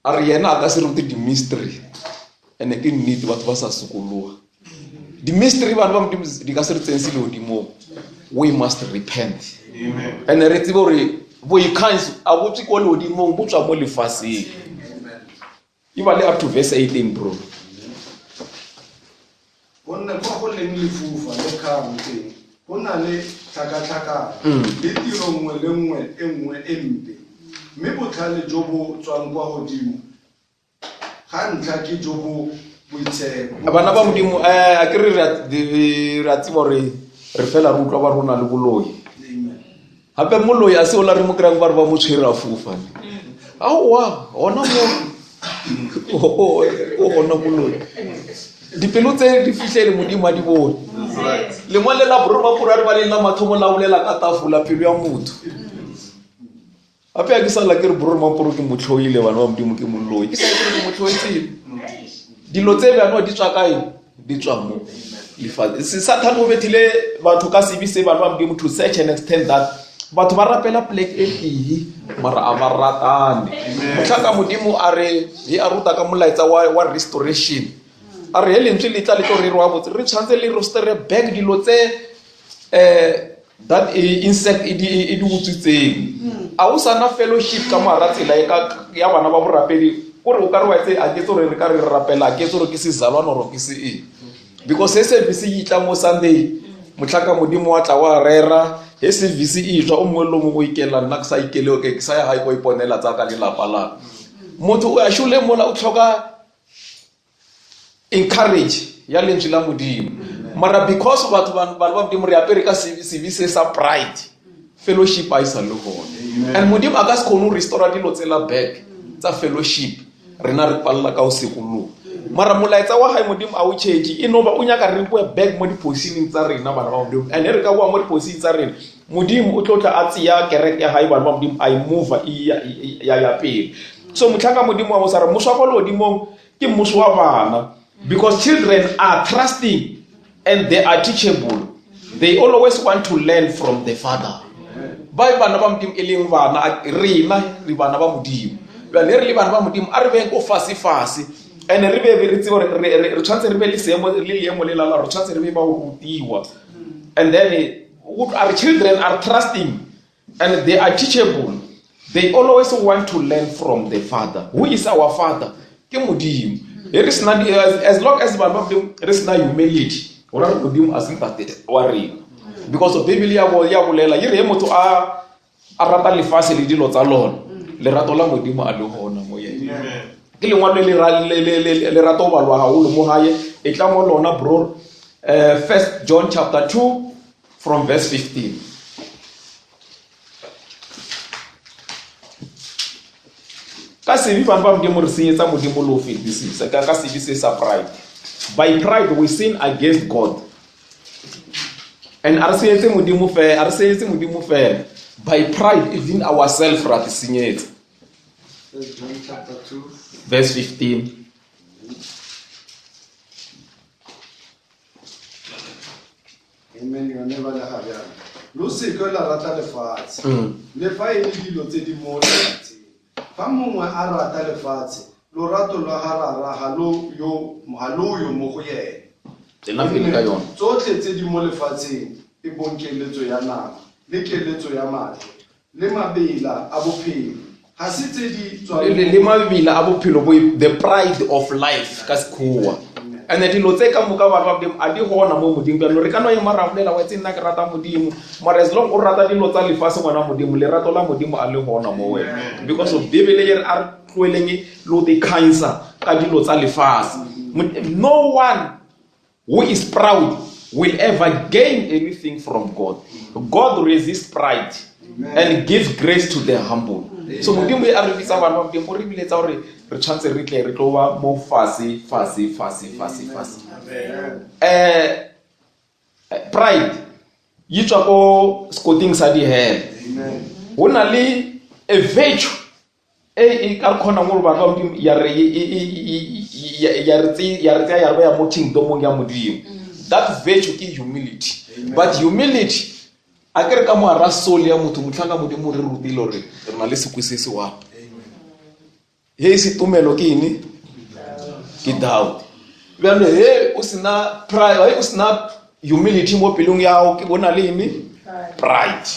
A re yena a ka se rute di-mystery and-e ke nnete batho ba sa sokologa di-mystery bana ba modimo di ka se re tsense legodimong we must repent and-e re tsebe gore boikgantsho a bo tswe ko legodimong bo tswa mo lefaseng e ba le up to verse 18 bro Gonne kwa go leng lefufa le kgang teng, go na le tlhakatlhakano le tiro nngwe le nngwe e nngwe e mpe. Mme botlhale jo bo tswang kwa godimo ga ntlha ke jo bo boitshepo. Bana ba Modimo, um a ke re re a tseba gore re fela re utlwa ba rona le boloi. Gape moloi a se ola re mo kry-ang ba re ba mo tshwere a fofa ne. Aowa, gona mo o gona moloi. Dipelo tse di fihlele Modimo a di bone. Lengwalo la borro ba pura re ba leng la mathomo la bolela ka tafola pelo ya motho. Gape a ke sa lla ke re borro mamporo ke motlhoile bana ba Modimo ke moloi. Ke sa ke re ke motlhoetseng. Dilo tse bjano di tswa kae? Di tswa mo lefatshe. Satan o bethile batho ka sebe se bana ba Modimo to such an extent that batho ba rapela plek e tee mara a ba ratane. Motlhaka Modimo a re he a ruta ka molaetsa wa, wa restoration. A re he lentswe le tla le tlo rerwa botse re tshwanetse le rostere back dilo tse eh that insect e di e di utswitseng a o sana fellowship ka moara tsela e ka ya bana ba borapedi kore o ka re wa itse a ke tse gore re ka re rapela a ke tse gore ke sezalwana oro ke se eng because he service e itla mo sunday motlhaka modimo wa tla wa rera he service e tswa o mongwe le mongwe o ikela nna ke sa ikele okay ke sa ya gae ko iponela tsa ka lelapa la motho o ya shole mola o tlhoka encourage ya lentswe la modimo mara because batho ba ba modimo re apere ka sebe se sa pride fellowship a e sa le gone and modimo a ka se kgone go restora dilo tsela back tsa fellowship rena re palela ka go sekologa. Mara molaetsa wa gae Modimo a o change, e no ba o nyaka re boe back mo dipositioneng tsa rena bana ba Modimo. And re ka boa mo dipositioneng tsa rena, Modimo o tlo tla a tseya kereke ya gae bana ba Modimo a e move e ya ya pele. So motlhanka Modimo wa mo sa re mmuso wa kwa legodimong ke mmuso wa bana because children are trusting and they are teachable. They always want to learn from the father. Ba bana ba Modimo e leng bana rena re bana ba Modimo. Bjale re le bana ba Modimo a re beng ko fase fase and re be re tsebe gore re tshwanetse re be le seemo le leemo le lala re tshwanetse re be ba go rutiwa. And then our children are trusting and they are teachable. They always want to learn from the father. Who is our father? Ke Modimo. Re sena as long as bana ba Modimo re sena humility, go ra gore Modimo a se ntate wa rena. Because Bible ya ya bolela e re he motho a a rata lefatshe le dilo tsa lona, lerato la Modimo a le gona mo yena. Ke lengwalo le le le rata go balwa haholo mo gae, e tla mo lona bro. First John chapter 2 from verse 15. Ka sebe bana ba Modimo re senyetsa Modimo le ho fetisisa ka ka sebe se sa pride. By pride we sin against God. And a re senyetse Modimo fela, a re senyetse Modimo fela. By pride even ourselves ra te senyetsa. First John chapter 2 verse 15. Amen yone ba le ga bjana. Lo seke la rata lefatshe. Le fa e le dilo tse di mo lefatsheng. Fa mongwe a rata lefatshe, lorato lwa ga Rara ga lo yo ga lo yo mo go yena. Tsena pele ka yona. Tsotlhe tse di mo lefatsheng e bong keletso ya nama le keletso ya matlho le mabela a bophelo ga se tse di tswang le mabela a bophelo bo the pride of life ka sekgowa. And dilo tse ka moka ba ba a di gona mo Modimo. Bjalo re ka no ema ra bolela wa itse nna ke rata Modimo, mara as long o rata dilo tsa lefatshe ngwana Modimo, lerato la Modimo a le gona mo wena. Because of Bible e re a re tloeleng le go ikgantsha ka dilo tsa lefatshe. No one who is proud will ever gain anything from God. God resists pride and gives grace to the humble. So Modimo a re bitsa bana ba Modimo, o re biletsa gore re tshwanetse re tle re tlo ba mo fase, fase, fase, fase, fase. Pride yi tswa ko sekoting sa dihele. Ho na le a virtue e e ka kgonang gore batho ba Modimo ya re e, e, e, e, ya, ya re tse, ya re tseya ya re beya mo kingdomong ya Modimo. That virtue ke humility. But humility a ke re ka moara soul ya motho, motlhanka Modimo re rutile gore re na le sekwe se se one. He se tumelo ke eng? Ke doubt. Bjalo he o sena pride, he o sena humility mo pelong ya gago, ke bona le eng? Pride.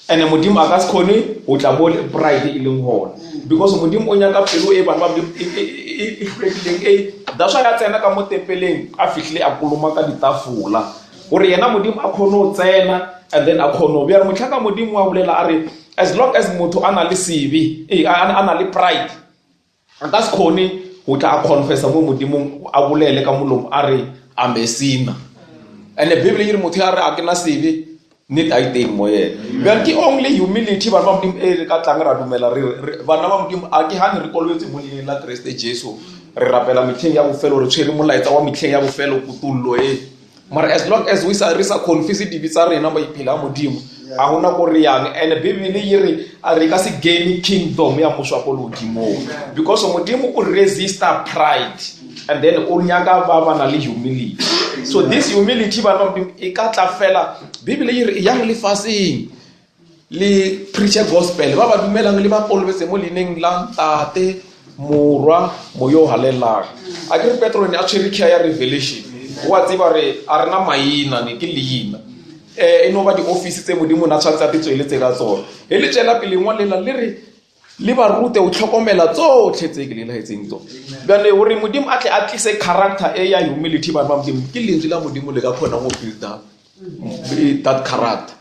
And Modimo a ka se kgone go tla mo pride e leng gona. Because Modimo o nyaka pelo e bana ba Modimo e, e, e, e hlwekileng, e, that's why a tsena ka mo tempeleng, a fihlile a kolomaka ditafola. Gore yena Modimo a kgone go tsena, and then a kgone go. Bjale motlhanka Modimo wa bolela a re, as long as motho a na le sebe, a na le pride, a ka se kgone go tla a confessa mo Modimong, a bolele ka molomo a re, I'm a sinner. And the Bible e re motho ya re a ke na sebe, nnete a e teng mo yena. Bjale ke only humility bana ba Modimo e re ka tlang ra dumela re, re, bana ba Modimo a ke gane re kolobetse mo leineng la Kriste Jesu, re rapela metlheng ya bofelo, re tshwere molaetsa wa metlheng ya bofelo, kutollo e. Mara as long as we sa, re sa confess dibe tsa rena ba iphela Modimo, ga gona ko re yang. And Bible e re a re ka se gain kingdom ya mmuso wa ko lehodimong, because Modimo o resista pride and then o nyaka ba ba na le humility. So this humility bana ba Modimo e ka tla fela. Bible e re yang lefatsheng le preach gospel, ba ba dumelang le ba kolobetse mo leineng la Ntate, Morwa, Moya o Halalelang. A ke re Petro ne a tshwere key ya revelation, o a tseba re a rena maina ne ke leina. E no ba di-office tse Modimo na tshwanetse a di tsweletse ka tsona. He le tswela pele ngwalela le re le ba rute o tlhokomela tsotlhe tse ke le laetseng tsona. Bjale gore Modimo a tle a tlise character e ya humility bana ba Modimo, ke lentswe la Modimo le ka kgonang go build-a that character.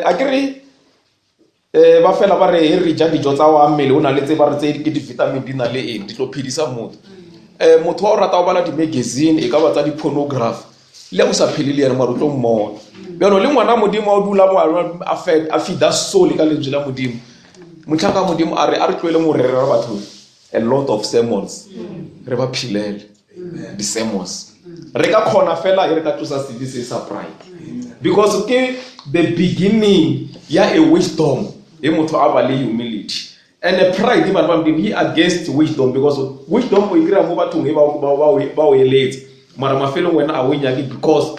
A ke re ba fela ba re he re ja dijo tsa wa mmele o na le tse ba re tse ke di-vitamin di na le eng di tlo phedisa motho. Motho wa o rata go bala di-magazine e ka ba tsa di-pornography, le o sa phele le yena mara o tlo mmona. Bjalo le ngwana Modimo a o dula mo a a feeda soul ka lentswe la Modimo. Motlhanka Modimo a re a re tlohele mo rera batho a lot of sermons, re ba phelele. Di-sermons. Re ka kgona fela e re ka tlosa sebe se sa pride. Because ke the beginning ya a wisdom e motho a ba le humility. And the pride bana ba Modimo e against wisdom because wisdom o e kry-a mo bathong e ba o eletsa. Mara mafelong wena a o e nyake because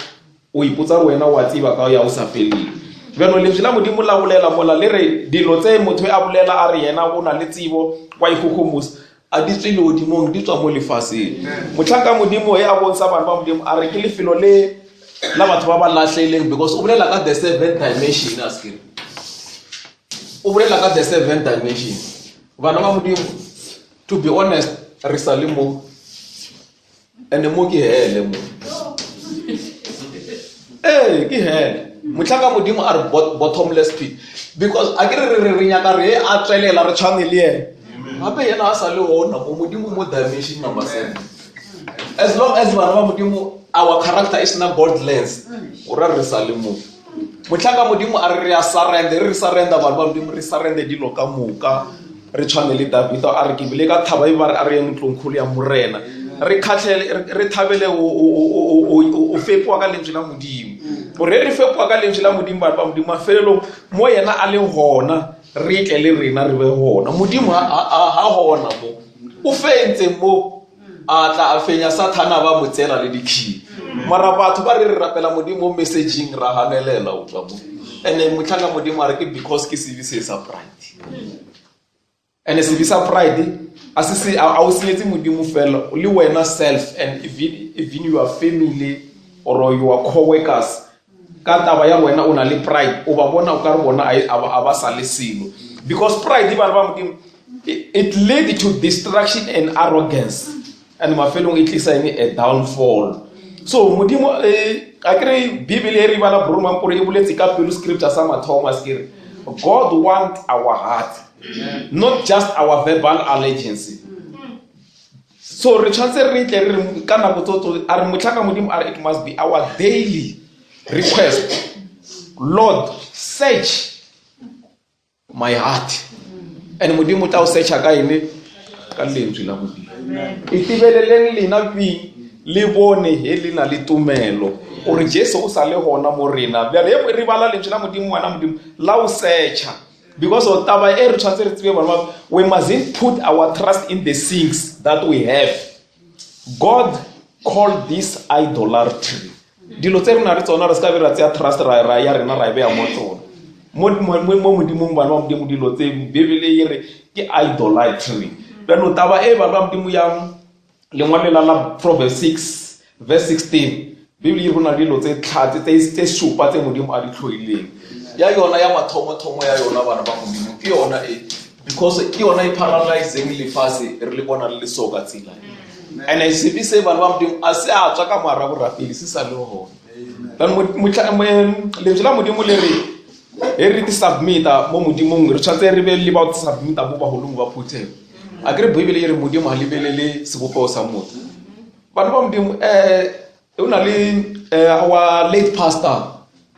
o ipotsa gore wena wa tseba ka ya o sa feleng. Bjano lentswe la Modimo la bolela mola le re dilo tse motho a bolela a re yena o na le tsebo wa ikgogomosa a di tswe legodimong di tswa mo lefaseng. Mohlanka Modimo e a bontsha bana ba Modimo a re ke lefelo le la batho ba ba lahlehileng because o bolela ka the seventh dimension a sekere. O bolela ka the seventh dimension. Bana ba Modimo to be honest re sa le mo ene mo ke hele mo. Ee ke hele. Mohlanka Modimo a re bottomless pit because a ke re re re nyaka re a tswelela re tshwane le yena. Gape yena a sa le ona mo Modimo mo dimension number 7. As long as bana ba Modimo our character is not godless o ra re sa le mo. Mohlanka Modimo a re re a surrender, re re surrender bana ba Modimo re surrender dilo ka moka re tshwane le Davida a re ke bile ka thaba e ba re a re ye ntlongkgolo ya Morena re khatlhele re thabele o fepiwa ka lentswe la Modimo gore re fepiwa ka lentswe la Modimo bana ba Modimo mafelelong mo yena a leng gona re tle le rena re be gona Modimo ha gona mo o fentse mo a tla a fenya Sathana ba mo tseela le dikhibi mara batho ba re re rapela Modimo mo messaging ra hanelela o tswa mo ene motlhanga Modimo a re ke because ke sebe se sa pride ene sebe sa pride a se se a o senyetse Modimo fela le wena self and even, even your family or your co-workers ka taba ya wena o na le pride o ba bona o ka re bona a ba sa le selo because pride bana ba Modimo it lead to destruction and arrogance and mafelong e tlisa eng a downfall. So Modimo a ke re Bibele e re bala bro Mampuru e boletse ka pelo scripture sa mathomo a se ke re God want our heart not just our verbal allegiance. So re tshwanetse re tle re re ka nako tso a re motlhaka Modimo a re it must be our daily request Lord search my heart and Modimo tla o searcha ka ene ka lentswe la Modimo. Itebeleleng lena beng le bone he le na le tumelo gore Jesu o sa le gona mo rena. Bjale he re bala lentswe la Modimo ngwana Modimo la o searcha because of taba e re tshwanetse re tsebe bana we mustn't put our trust in the things that we have. God called this idolatry. Dilo tse re na le tsona re se ka be ra tseya trust ra ra ya rena ra e beya mo tsona. Mo mo Modimong bana ba Modimo dilo tse Bibele e re ke idolatry. Bjano taba e bana ba Modimo ya lengwalo la la Proverbs 6 verse 16 Bibele e re go na le dilo tse tlhatse tse supa tse Modimo a di tlhoileng. Ya yona ya mathomo-thomo ya yona bana ba Modimo ke yona e because ke yona e paralyzeng lefatshe re le bona le le so ka tsela. And sebe se bana ba Modimo a se a tswa ka moara borapedi se sa le gona. Lentswe la Modimo le re he re ti submita mo Modimong re tshwanetse re be le ba submita mo bagolong ba phuthego. A ke re Bibele e re Modimo ha lebelele sebopego sa motho. Bana ba Modimo o na le our late pastor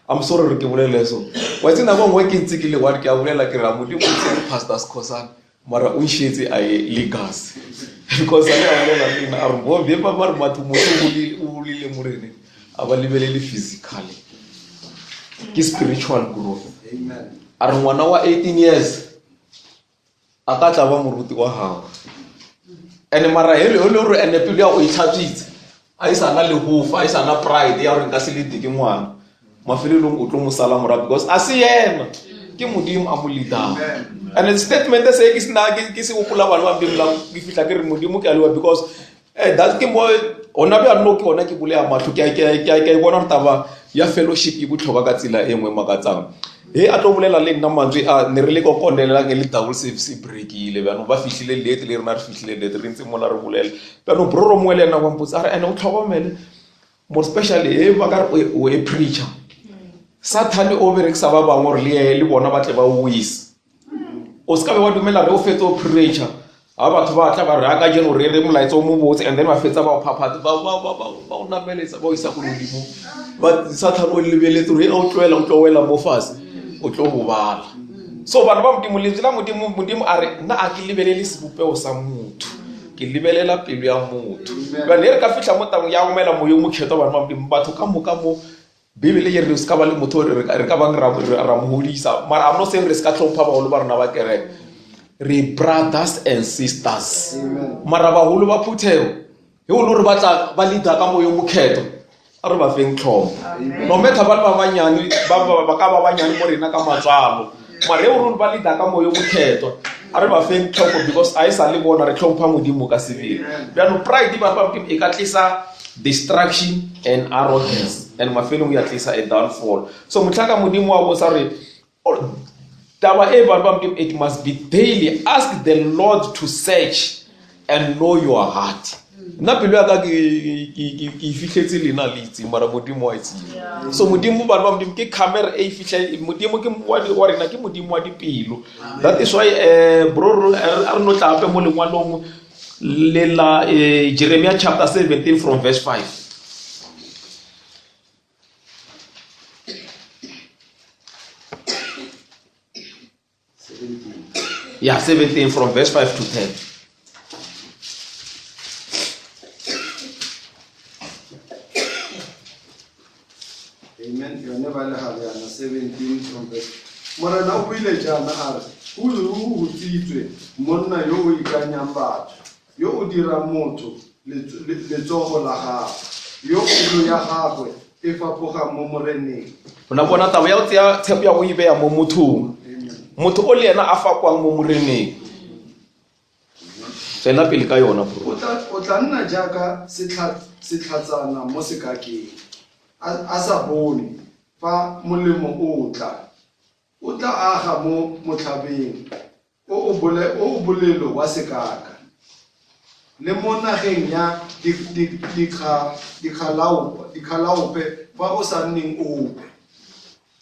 I'm sorry re ke bolele so. Wa itse nako nngwe ke ntse ke le one ke a bolela ke ra Modimo o tsere pastor Skhosana mara o nšetse a ye legacy because a le a bolela le nna a re bo be ba re batho motho o bolile morene a ba lebelele physically ke spiritual growth. A re ngwana wa 18 years a ka tla ba moruti wa gago ene mara hele hele gore ene pelo ya o e tlhatswitse a e sana legofa a e sana pride ya gore nka se lete ke ngwana mafelelong o tlo mo sala morago because a se yena ke Modimo a mo leadang. And statement se ke sena ke se gopola bana ba Modimo la ke fihla ke re Modimo ke a leboha because that ke mo gona bjalo ke gona ke boleya mahlo ke a e bona gore taba ya fellowship e botlhokwa ka tsela e nngwe makatsang. He a tlo bolela le nna mantswe a ne re le ko konelelang e le double service e breakile bjanong ba fihlile late le rena re fihlile late re ntse mola re bolela bjanong broro mongwe le ena wa mpotsa a re ene o tlhokomele more especially he ba ka re o e preacher Sathane o berekisa ba bangwe gore le le bona ba tle ba o wise. O se ka be wa dumela re o fetse o preacher ga batho ba tla ba re a ka jeno re re molaetsa o mo botse and then ba fetsa ba o phaphatsa ba ba ba ba o nameletsa ba o isa go godimo ba Sathane o lebeletse gore o tloela o tlo wela mo fatshe o tlo gobala. So bana ba Modimo lentswe la Modimo Modimo a re nna a ke lebelele sebopego sa motho. Ke lebelela pelo ya motho. Bjale re ka fihla mo tabeng ya gomela moyo mokgethwa bana ba Modimo, batho ka moka mo Bibele e re se ka ba le motho re ka bang ra mo godisa mara I'm not saying re se ka tlhompha bagolo ba rena ba kereke re brothers and sisters mara bagolo ba phuthego he o le gore ba tla ba leader ka moyo mokhetho a re ba feng tlhompho no matter ba le ba banyane ba ka ba banyane mo rena ka matswalo mara he o re ba leader ka moyo mokhetho a re ba feng tlhompho because a e sa le bona re tlhompha modimo ka sebele bjano pride ba ba e ka tlisa destruction and arrogance and mafelong ya tlisa a downfall so motlhaka modimo wa botsa re taba e bana ba modimo it must be daily ask the lord to search and know your heart nna pelo ya ka ke e fitlhetse lena le itseng mara modimo wa itseng so modimo bana ba modimo ke camera e fitlhe modimo ke wa rena ke modimo wa dipelo that is why um bro a re no tla ape mo lengwalong le la eh, jeremia chapter 17 from verse 5 yeah 17 from verse 5 to 10 Amen. Yone ba le gare yana 17 from verse. Morena o buile jaana a re, Ruri o hutsitswe monna yo o ikanyang batho, yo o dirang motho letsogo la gagwe, yo pelo ya gagwe e fapogang mo Moreneng. Ona bona taba ya go tseya tshepo ya go e beya mo mothong, motho o le yena a fakwang mo Moreneng. Tswela pele ka yona bro. O tla o tla nna jaaka setlhatsana mo sekakeng, a sa bone fa molemo o tla. O tla aga mo motlhabeng o o bole o o bolelo wa sekaka, le mo nageng ya dikgalaope fa o sa nneng ope.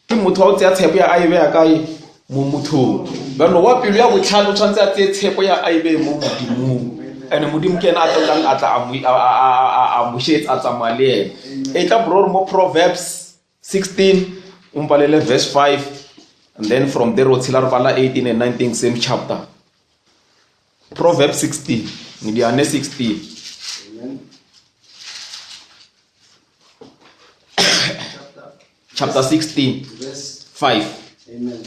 Ke motho wa go tseya tshepo ya a e beya kae mo mothong bjano wa pelo ya botlhale o tshwanetse a tseye tshepo ya a e beye mo modimong and modimo ke ena a tlang a tla a mošetsa a tsamaya le ene e tla bro mo proverbs 16 o mpalele verse 5 and then from there o tshela re bala 18 and 19 same chapter proverbs 16 ngidiyane 16 Amen. chapter 16 Verse 5 Amen.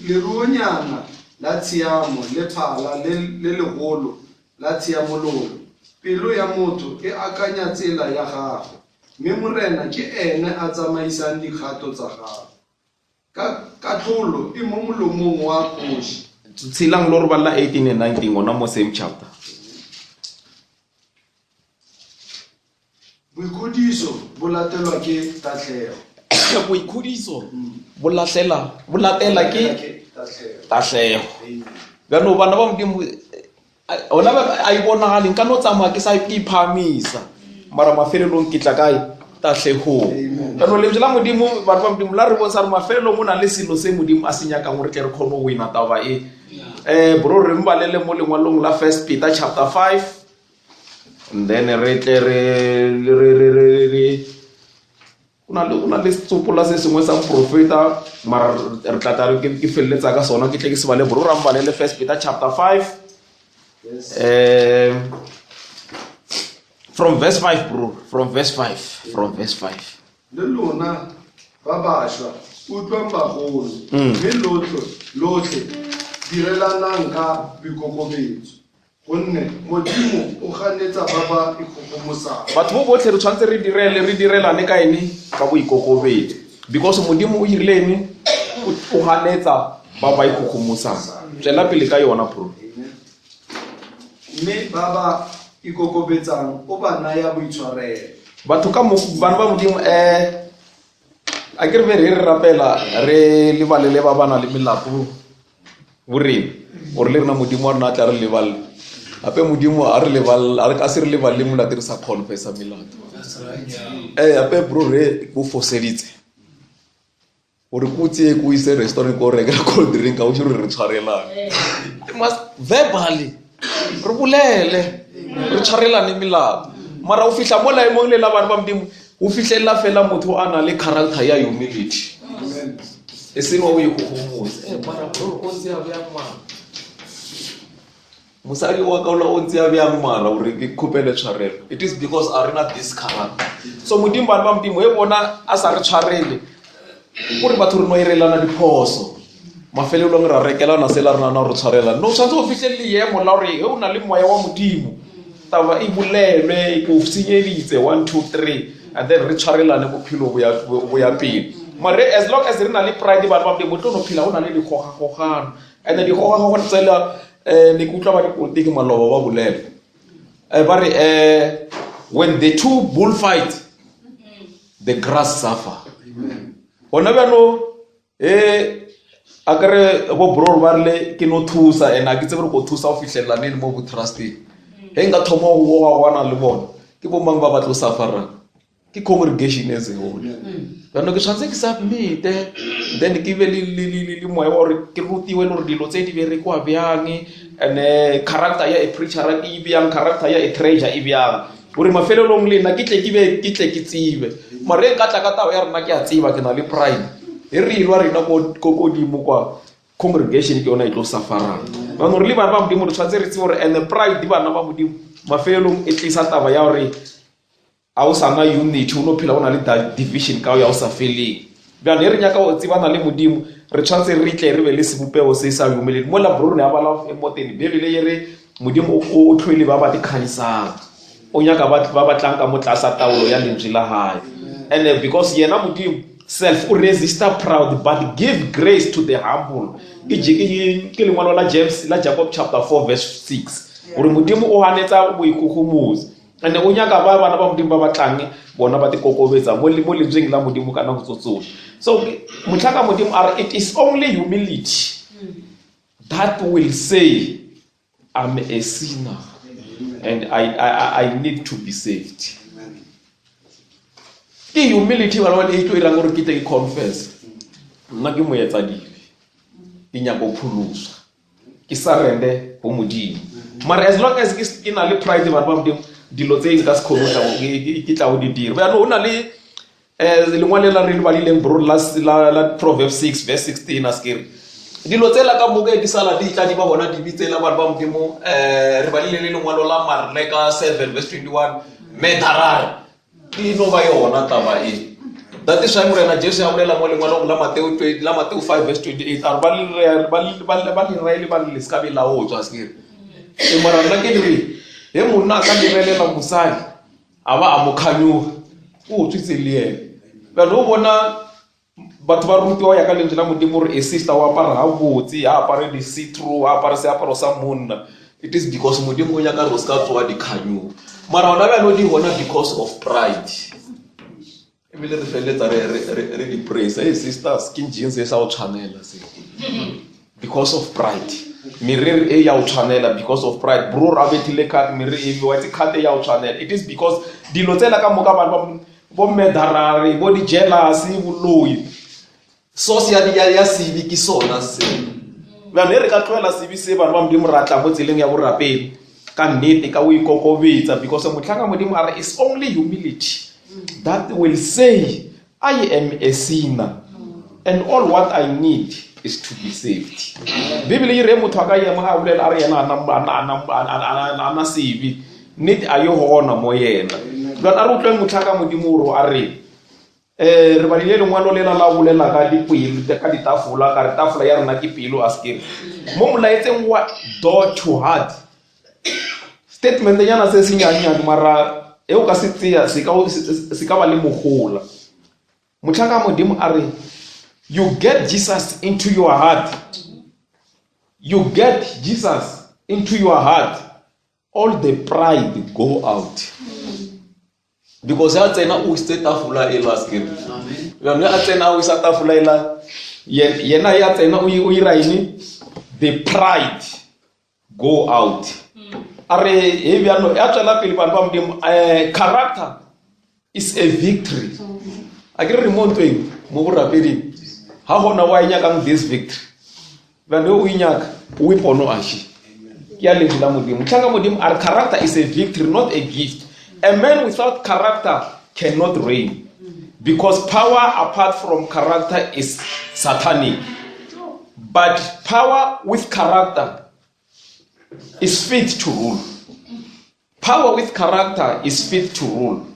Leruonyana la tshiamo le phala le le legolo la tshiamololo. Pelo ya motho e akanya tsela ya gagwe, mme Morena ke ene a tsamaisang dikgato tsa gagwe. Ka katlholo e mo molomong wa kgoši. Tshelang lo re balla 18 and 19 gona mo same chapter. Boikgodiso bo latelwa ke tatlhego. Boikgodiso bo lahlela bo latela ke tahlego. Bjano bana ba Modimo ona a e bonagale nka no tsamaya ke sa ke iphahamisa mara mafelelong ke tla kae tahlegong. Bjano lentswe la Modimo batho ba Modimo la re bontsha gore mafelelong o na le selo se Modimo a se nyakang gore tle re kgone go wina taba e. Um bro re mbalele mo lengwalong la First Peter chapter 5 and then re tle re re re re re go na le go na le setsopola se sengwe sa moprofeta mara re tla tla re ke feleletsa ka sona ke tle ke se bale bro ra mbalele First Peter chapter 5 um from verse 5 bro from verse 5 from verse 5 Le lona ba bašwa, utlwang bagolo, mme lotlhe lotlhe direlanang ka boikokobetso. Gonne Modimo o ganetsa ba ba ikgogomosang. Batho bo botlhe re tshwanetse re direle re direlane ka ene ka boikokobetso because Modimo o irile ene o ganetsa ba ba ikgogomosang. Tswela pele ka yona bro. Mme ba ba ikokobetsang o ba naya boitshwarelo. Batho ka mo bana ba Modimo eh a ke re be re re rapela re lebalele ba ba na le melato borena gore le rena modimo wa rena a tla re lebalele gape modimo a re lebalele a re ka se re lebalele molato re sa confessa melato ee gape bro re ko foseditse gore ko tseye ko ise restaurant ko rekela cold drink a o gore re tshwarelane must verbally re bolele re tshwarelane melato mara o fihla mo laemong le la bana ba modimo o fihlelela fela motho a na le character ya humility e seng wa o ikgogomosa eh, mara bro o tsea bjang mara Mosadi wa ka ola o ntse bjang mara gore ke kgopele tshwarelo. It is because a rena this character. So Modimo bana ba Modimo e bona a sa re tshwarele gore batho re no irelana diphoso. Mafelelong ra rekelana sela re nana gore tshwarela. No tshwanetse o fihlele leemo la gore he o na le moya wa Modimo taba e bolelwe ko senyeditse 1 2 3 and then re tshwarelane bophelo bo ya pele. Mare as long as re na le pride bana ba Modimo tlo no phela go na le dikgogakgogano. And dikgogakgogano tsela um ne ke utlwa ba dipolotiki maloba ba bolela um ba re um when the two bull fight the grass suffer. Gona bjano e a kere bo bror ba rile ke no thusa and a ke tsebe re ko thusa go fitlhelela neng mo bo trusteng. Ge nka thoma go goga le bona ke bo mang ba ba tlo sufferang? Ke congregation as a whole. Jaanong ke tshwanetse ke submite then ke be le moya wa gore ke rutiwe le gore dilo tse di berekiwa bjang and character ya a preacher e bjang, character ya a treasure e bjang, gore mafelelong le nna ke tle ke be ke tle ke tsebe. Mare nka tla ka taba ya rena ke a tseba ke na le pride e re ilwa rena ko kodimo kwa congregation ke yona e tlo sufferang. Jaanong re le bana ba Modimo re tshwanetse re tsebe gore and pride bana ba Modimo mafelelong e tlisa taba ya gore a o sa na unity, o no phela o na le division ka o ya o sa feleng. Bjale e re nyaka go tsebana le Modimo re tshwanetse re tle re be le sebopego se sa humility. Mola bro ne a bala mo teng Bibele e re Modimo o tlhoile ba ba dikganyisang, o nyaka ba ba tlang ka mo tlasa taolo ya lentswe la hae. And because yena Modimo self o resista proud but give grace to the humble. Ke lengwalo la James la Jacob chapter 4 verse 6 gore Modimo o hanetsa boikgogomosi and o nyaka ba bana ba Modimo ba batlang bona ba tikokobetsa mo lentsweng la Modimo ka nako tsotlhe. So motlhaka Modimo a re it is only humility that will say I'm a sinner and I need to be saved. Ke humility bana ba e tlo irang gore ke tle ke confess nna ke moetsadibe, ke nyaka go pholoswa, ke surrender go Modimo. Mara as long as ke na le pride bana ba Modimo dilo tse nka se kgone go ke tla go di dira. Jaanong go na le lengwalo la re le badileng bro la Proverbs 6 verse 16 a se ke re dilo tsela ka moka di sala di tla di ba bona dibi tsela bana ba Modimo. Re badile le lengwalo la Mareka 7 verse 21 murderer e no ba yona taba e. That is why Morena Jesu a bolela mo lengwalong la Mateo la Mateo 5 verse 28 a re ba le raele ba le se ka be la otswa se ke re. E mara nna ke re he monna a ka lebelela mosadi a ba a mo kganyoga o utswitse le yena. Bjale o bona batho ba rutiwa ya ka lentswe la Modimo gore a sister o apara gabotse, ha apare di-see-through, ha apare seaparo sa monna. It is because Modimo o nyaka gore o se ka tsoga dikganyogo. Mara gona bjalo di gona because of pride. Ebile re feleletsa re di praise. Hey sisters, ke jeans e sa o tshwanela se. Because of pride. Meriri e ya o tshwanela because of pride. Bro a bethile cut, meriri e wa itse cut e ya o tshwanela. It is because dilo tsela ka moka bana ba bo murderare, bo di-jealousy, boloi. Source ya sebe ke sona se. Bjale e re ka tlohela sebe se bana ba Modimo ra tla mo tseleng ya borapedi ka nnete ka o ikokobetsa, because motlhanga Modimo a re it's only humility that will say I am a sinner and all what I need is to be saved. Bibele e re motho a ka ema a bolela a re yena a na sebe, nnete a ye gona mo yena. Bjale a re utlweng motlhaka Modimo gore a re re badile lengwalo lela la bolela ka dipelo, ka ditafola, ka re tafola ya rena ke pelo a se ke re. Mo molaetseng wa door to heart statement nyana se se nyannyane mara e o ka se tseya se ka ba le mogola. Motlhaka Modimo a re you get Jesus into your heart, you get Jesus into your heart, all the pride go out. Because a tsena o isitse tafola e la se ke re. Bjale a tsena o isa tafola e la yena ya tsena o ira eng? The pride go out. A re he bjalo ya tswela pele bana ba Modimo, character is a victory. A ke re mo ntweng mo borapeding ha gona wa e nyakang this victory. Bjale o e nyaka o e pono a še. Ke ya lentswe la Modimo. Motlhaka Modimo a re character is a victory, not a gift. A man without character cannot reign, because power apart from character is satanic, but power with character is fit to rule. Power with character is fit to rule.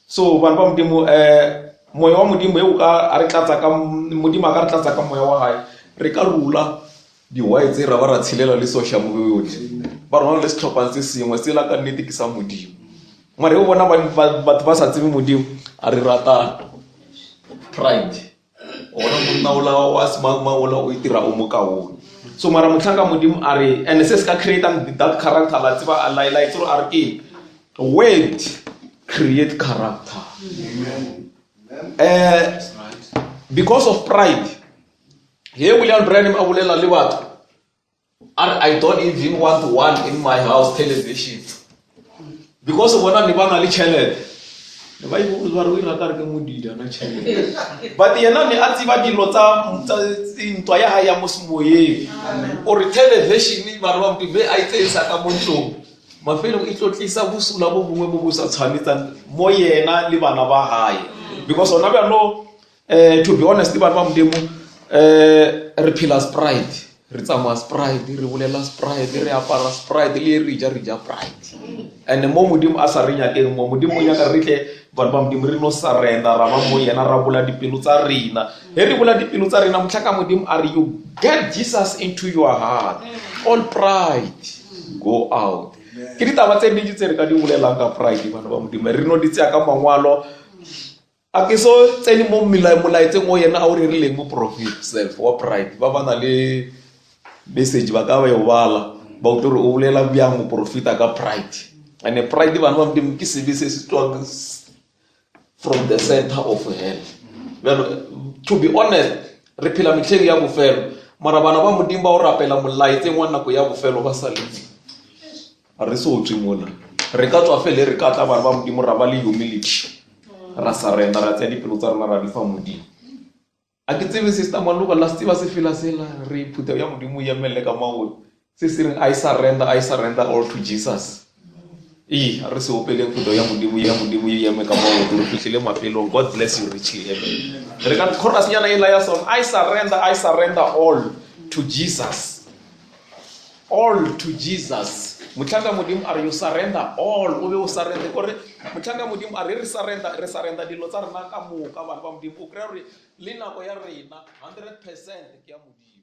So vanhu va Modimo eh moya wa Modimo he o ka a re tlatsa ka Modimo a ka re tlatsa ka moya wa hae re ka rula dihwai tse ra ba ra tshelela le social mo yotlhe ba rona le setlhopha se sengwe se la ka nnete ke sa Modimo mare o bona batho ba sa tsebe Modimo a re ratana pride Gona monna ola wa semangmang ola o itira o mokaone. So mara mohlanka Modimo a re and se se ka creatang that character la tseba la la itse gore a re ke word create character. Eh because of pride he William Branham a bolela le batho A re, I don't even want one in my house television. Because bona ne ba na le tšhelete. Ne ba ipobola ba re o ira ka re ke modidi ana tšhelete. But yena ne a tseba dilo tsa ntwa ya hae ya mo semoyeng. O re television ba re ba modimo a e tseyisa ka mo ntlong. Mafelong e tlo tlisa bosula bo bongwe bo bo sa tshwanetsang mo yena le bana ba hae. Because ona bjalo um to be honest bana ba modimo um re phela sprite re tsamaya sprite re bolela sprite re apara sprite le re ja re ja pride and mo modimo a sa re nyakeng mo modimo o nyaka re tle bana ba modimo re no surrender ra ba mo yena ra bola dipelo tsa rena he re bola dipelo tsa rena motlhaka modimo a re you get jesus into your heart all pride go out ke ditaba tse dintsi tse re ka di bolelang ka pride bana ba modimo re no di tseya ka mangwalo A ke so tsene mo molaetseng o yena a o rerileng moprofeta self wa pride ba ba na le message ba ka ba e bala ba utlwe gore o bolela bjang moprofeta ka pride and pride bana ba modimo ke sebe se se tswang from the center of hell bjalo to be honest re phela metlheng ya bofelo mara bana ba modimo ba o rapela molaetseng wa nako ya bofelo ba sa letse A re so tswe mola. Re ka tswa fele re ka tla bana ba Modimo ra ba le humility. Ra surrender ra tsaya dipelo tsa rona ra di fa Modimo. A ke tsebe sister Maloba la se tseba se fela sela re phuthego ya Modimo e emelele ka maoto. Se se reng I surrender, I surrender all to Jesus. Ee, a re se opeleng phuthego ya Modimo ya Modimo e eme ka maoto re fihlile mafelong. God bless you richly. Amen. Re ka chorus nyana e la ya song I surrender, I surrender all to Jesus. All to Jesus. Mohlanka Modimo a re you surrender all, o be o surrender. Kore mohlanka Modimo a re re surrender, re surrender dilo tsa rena ka moka bana ba Modimo. O kry-a gore le nako ya rena 100% ke ya Modimo.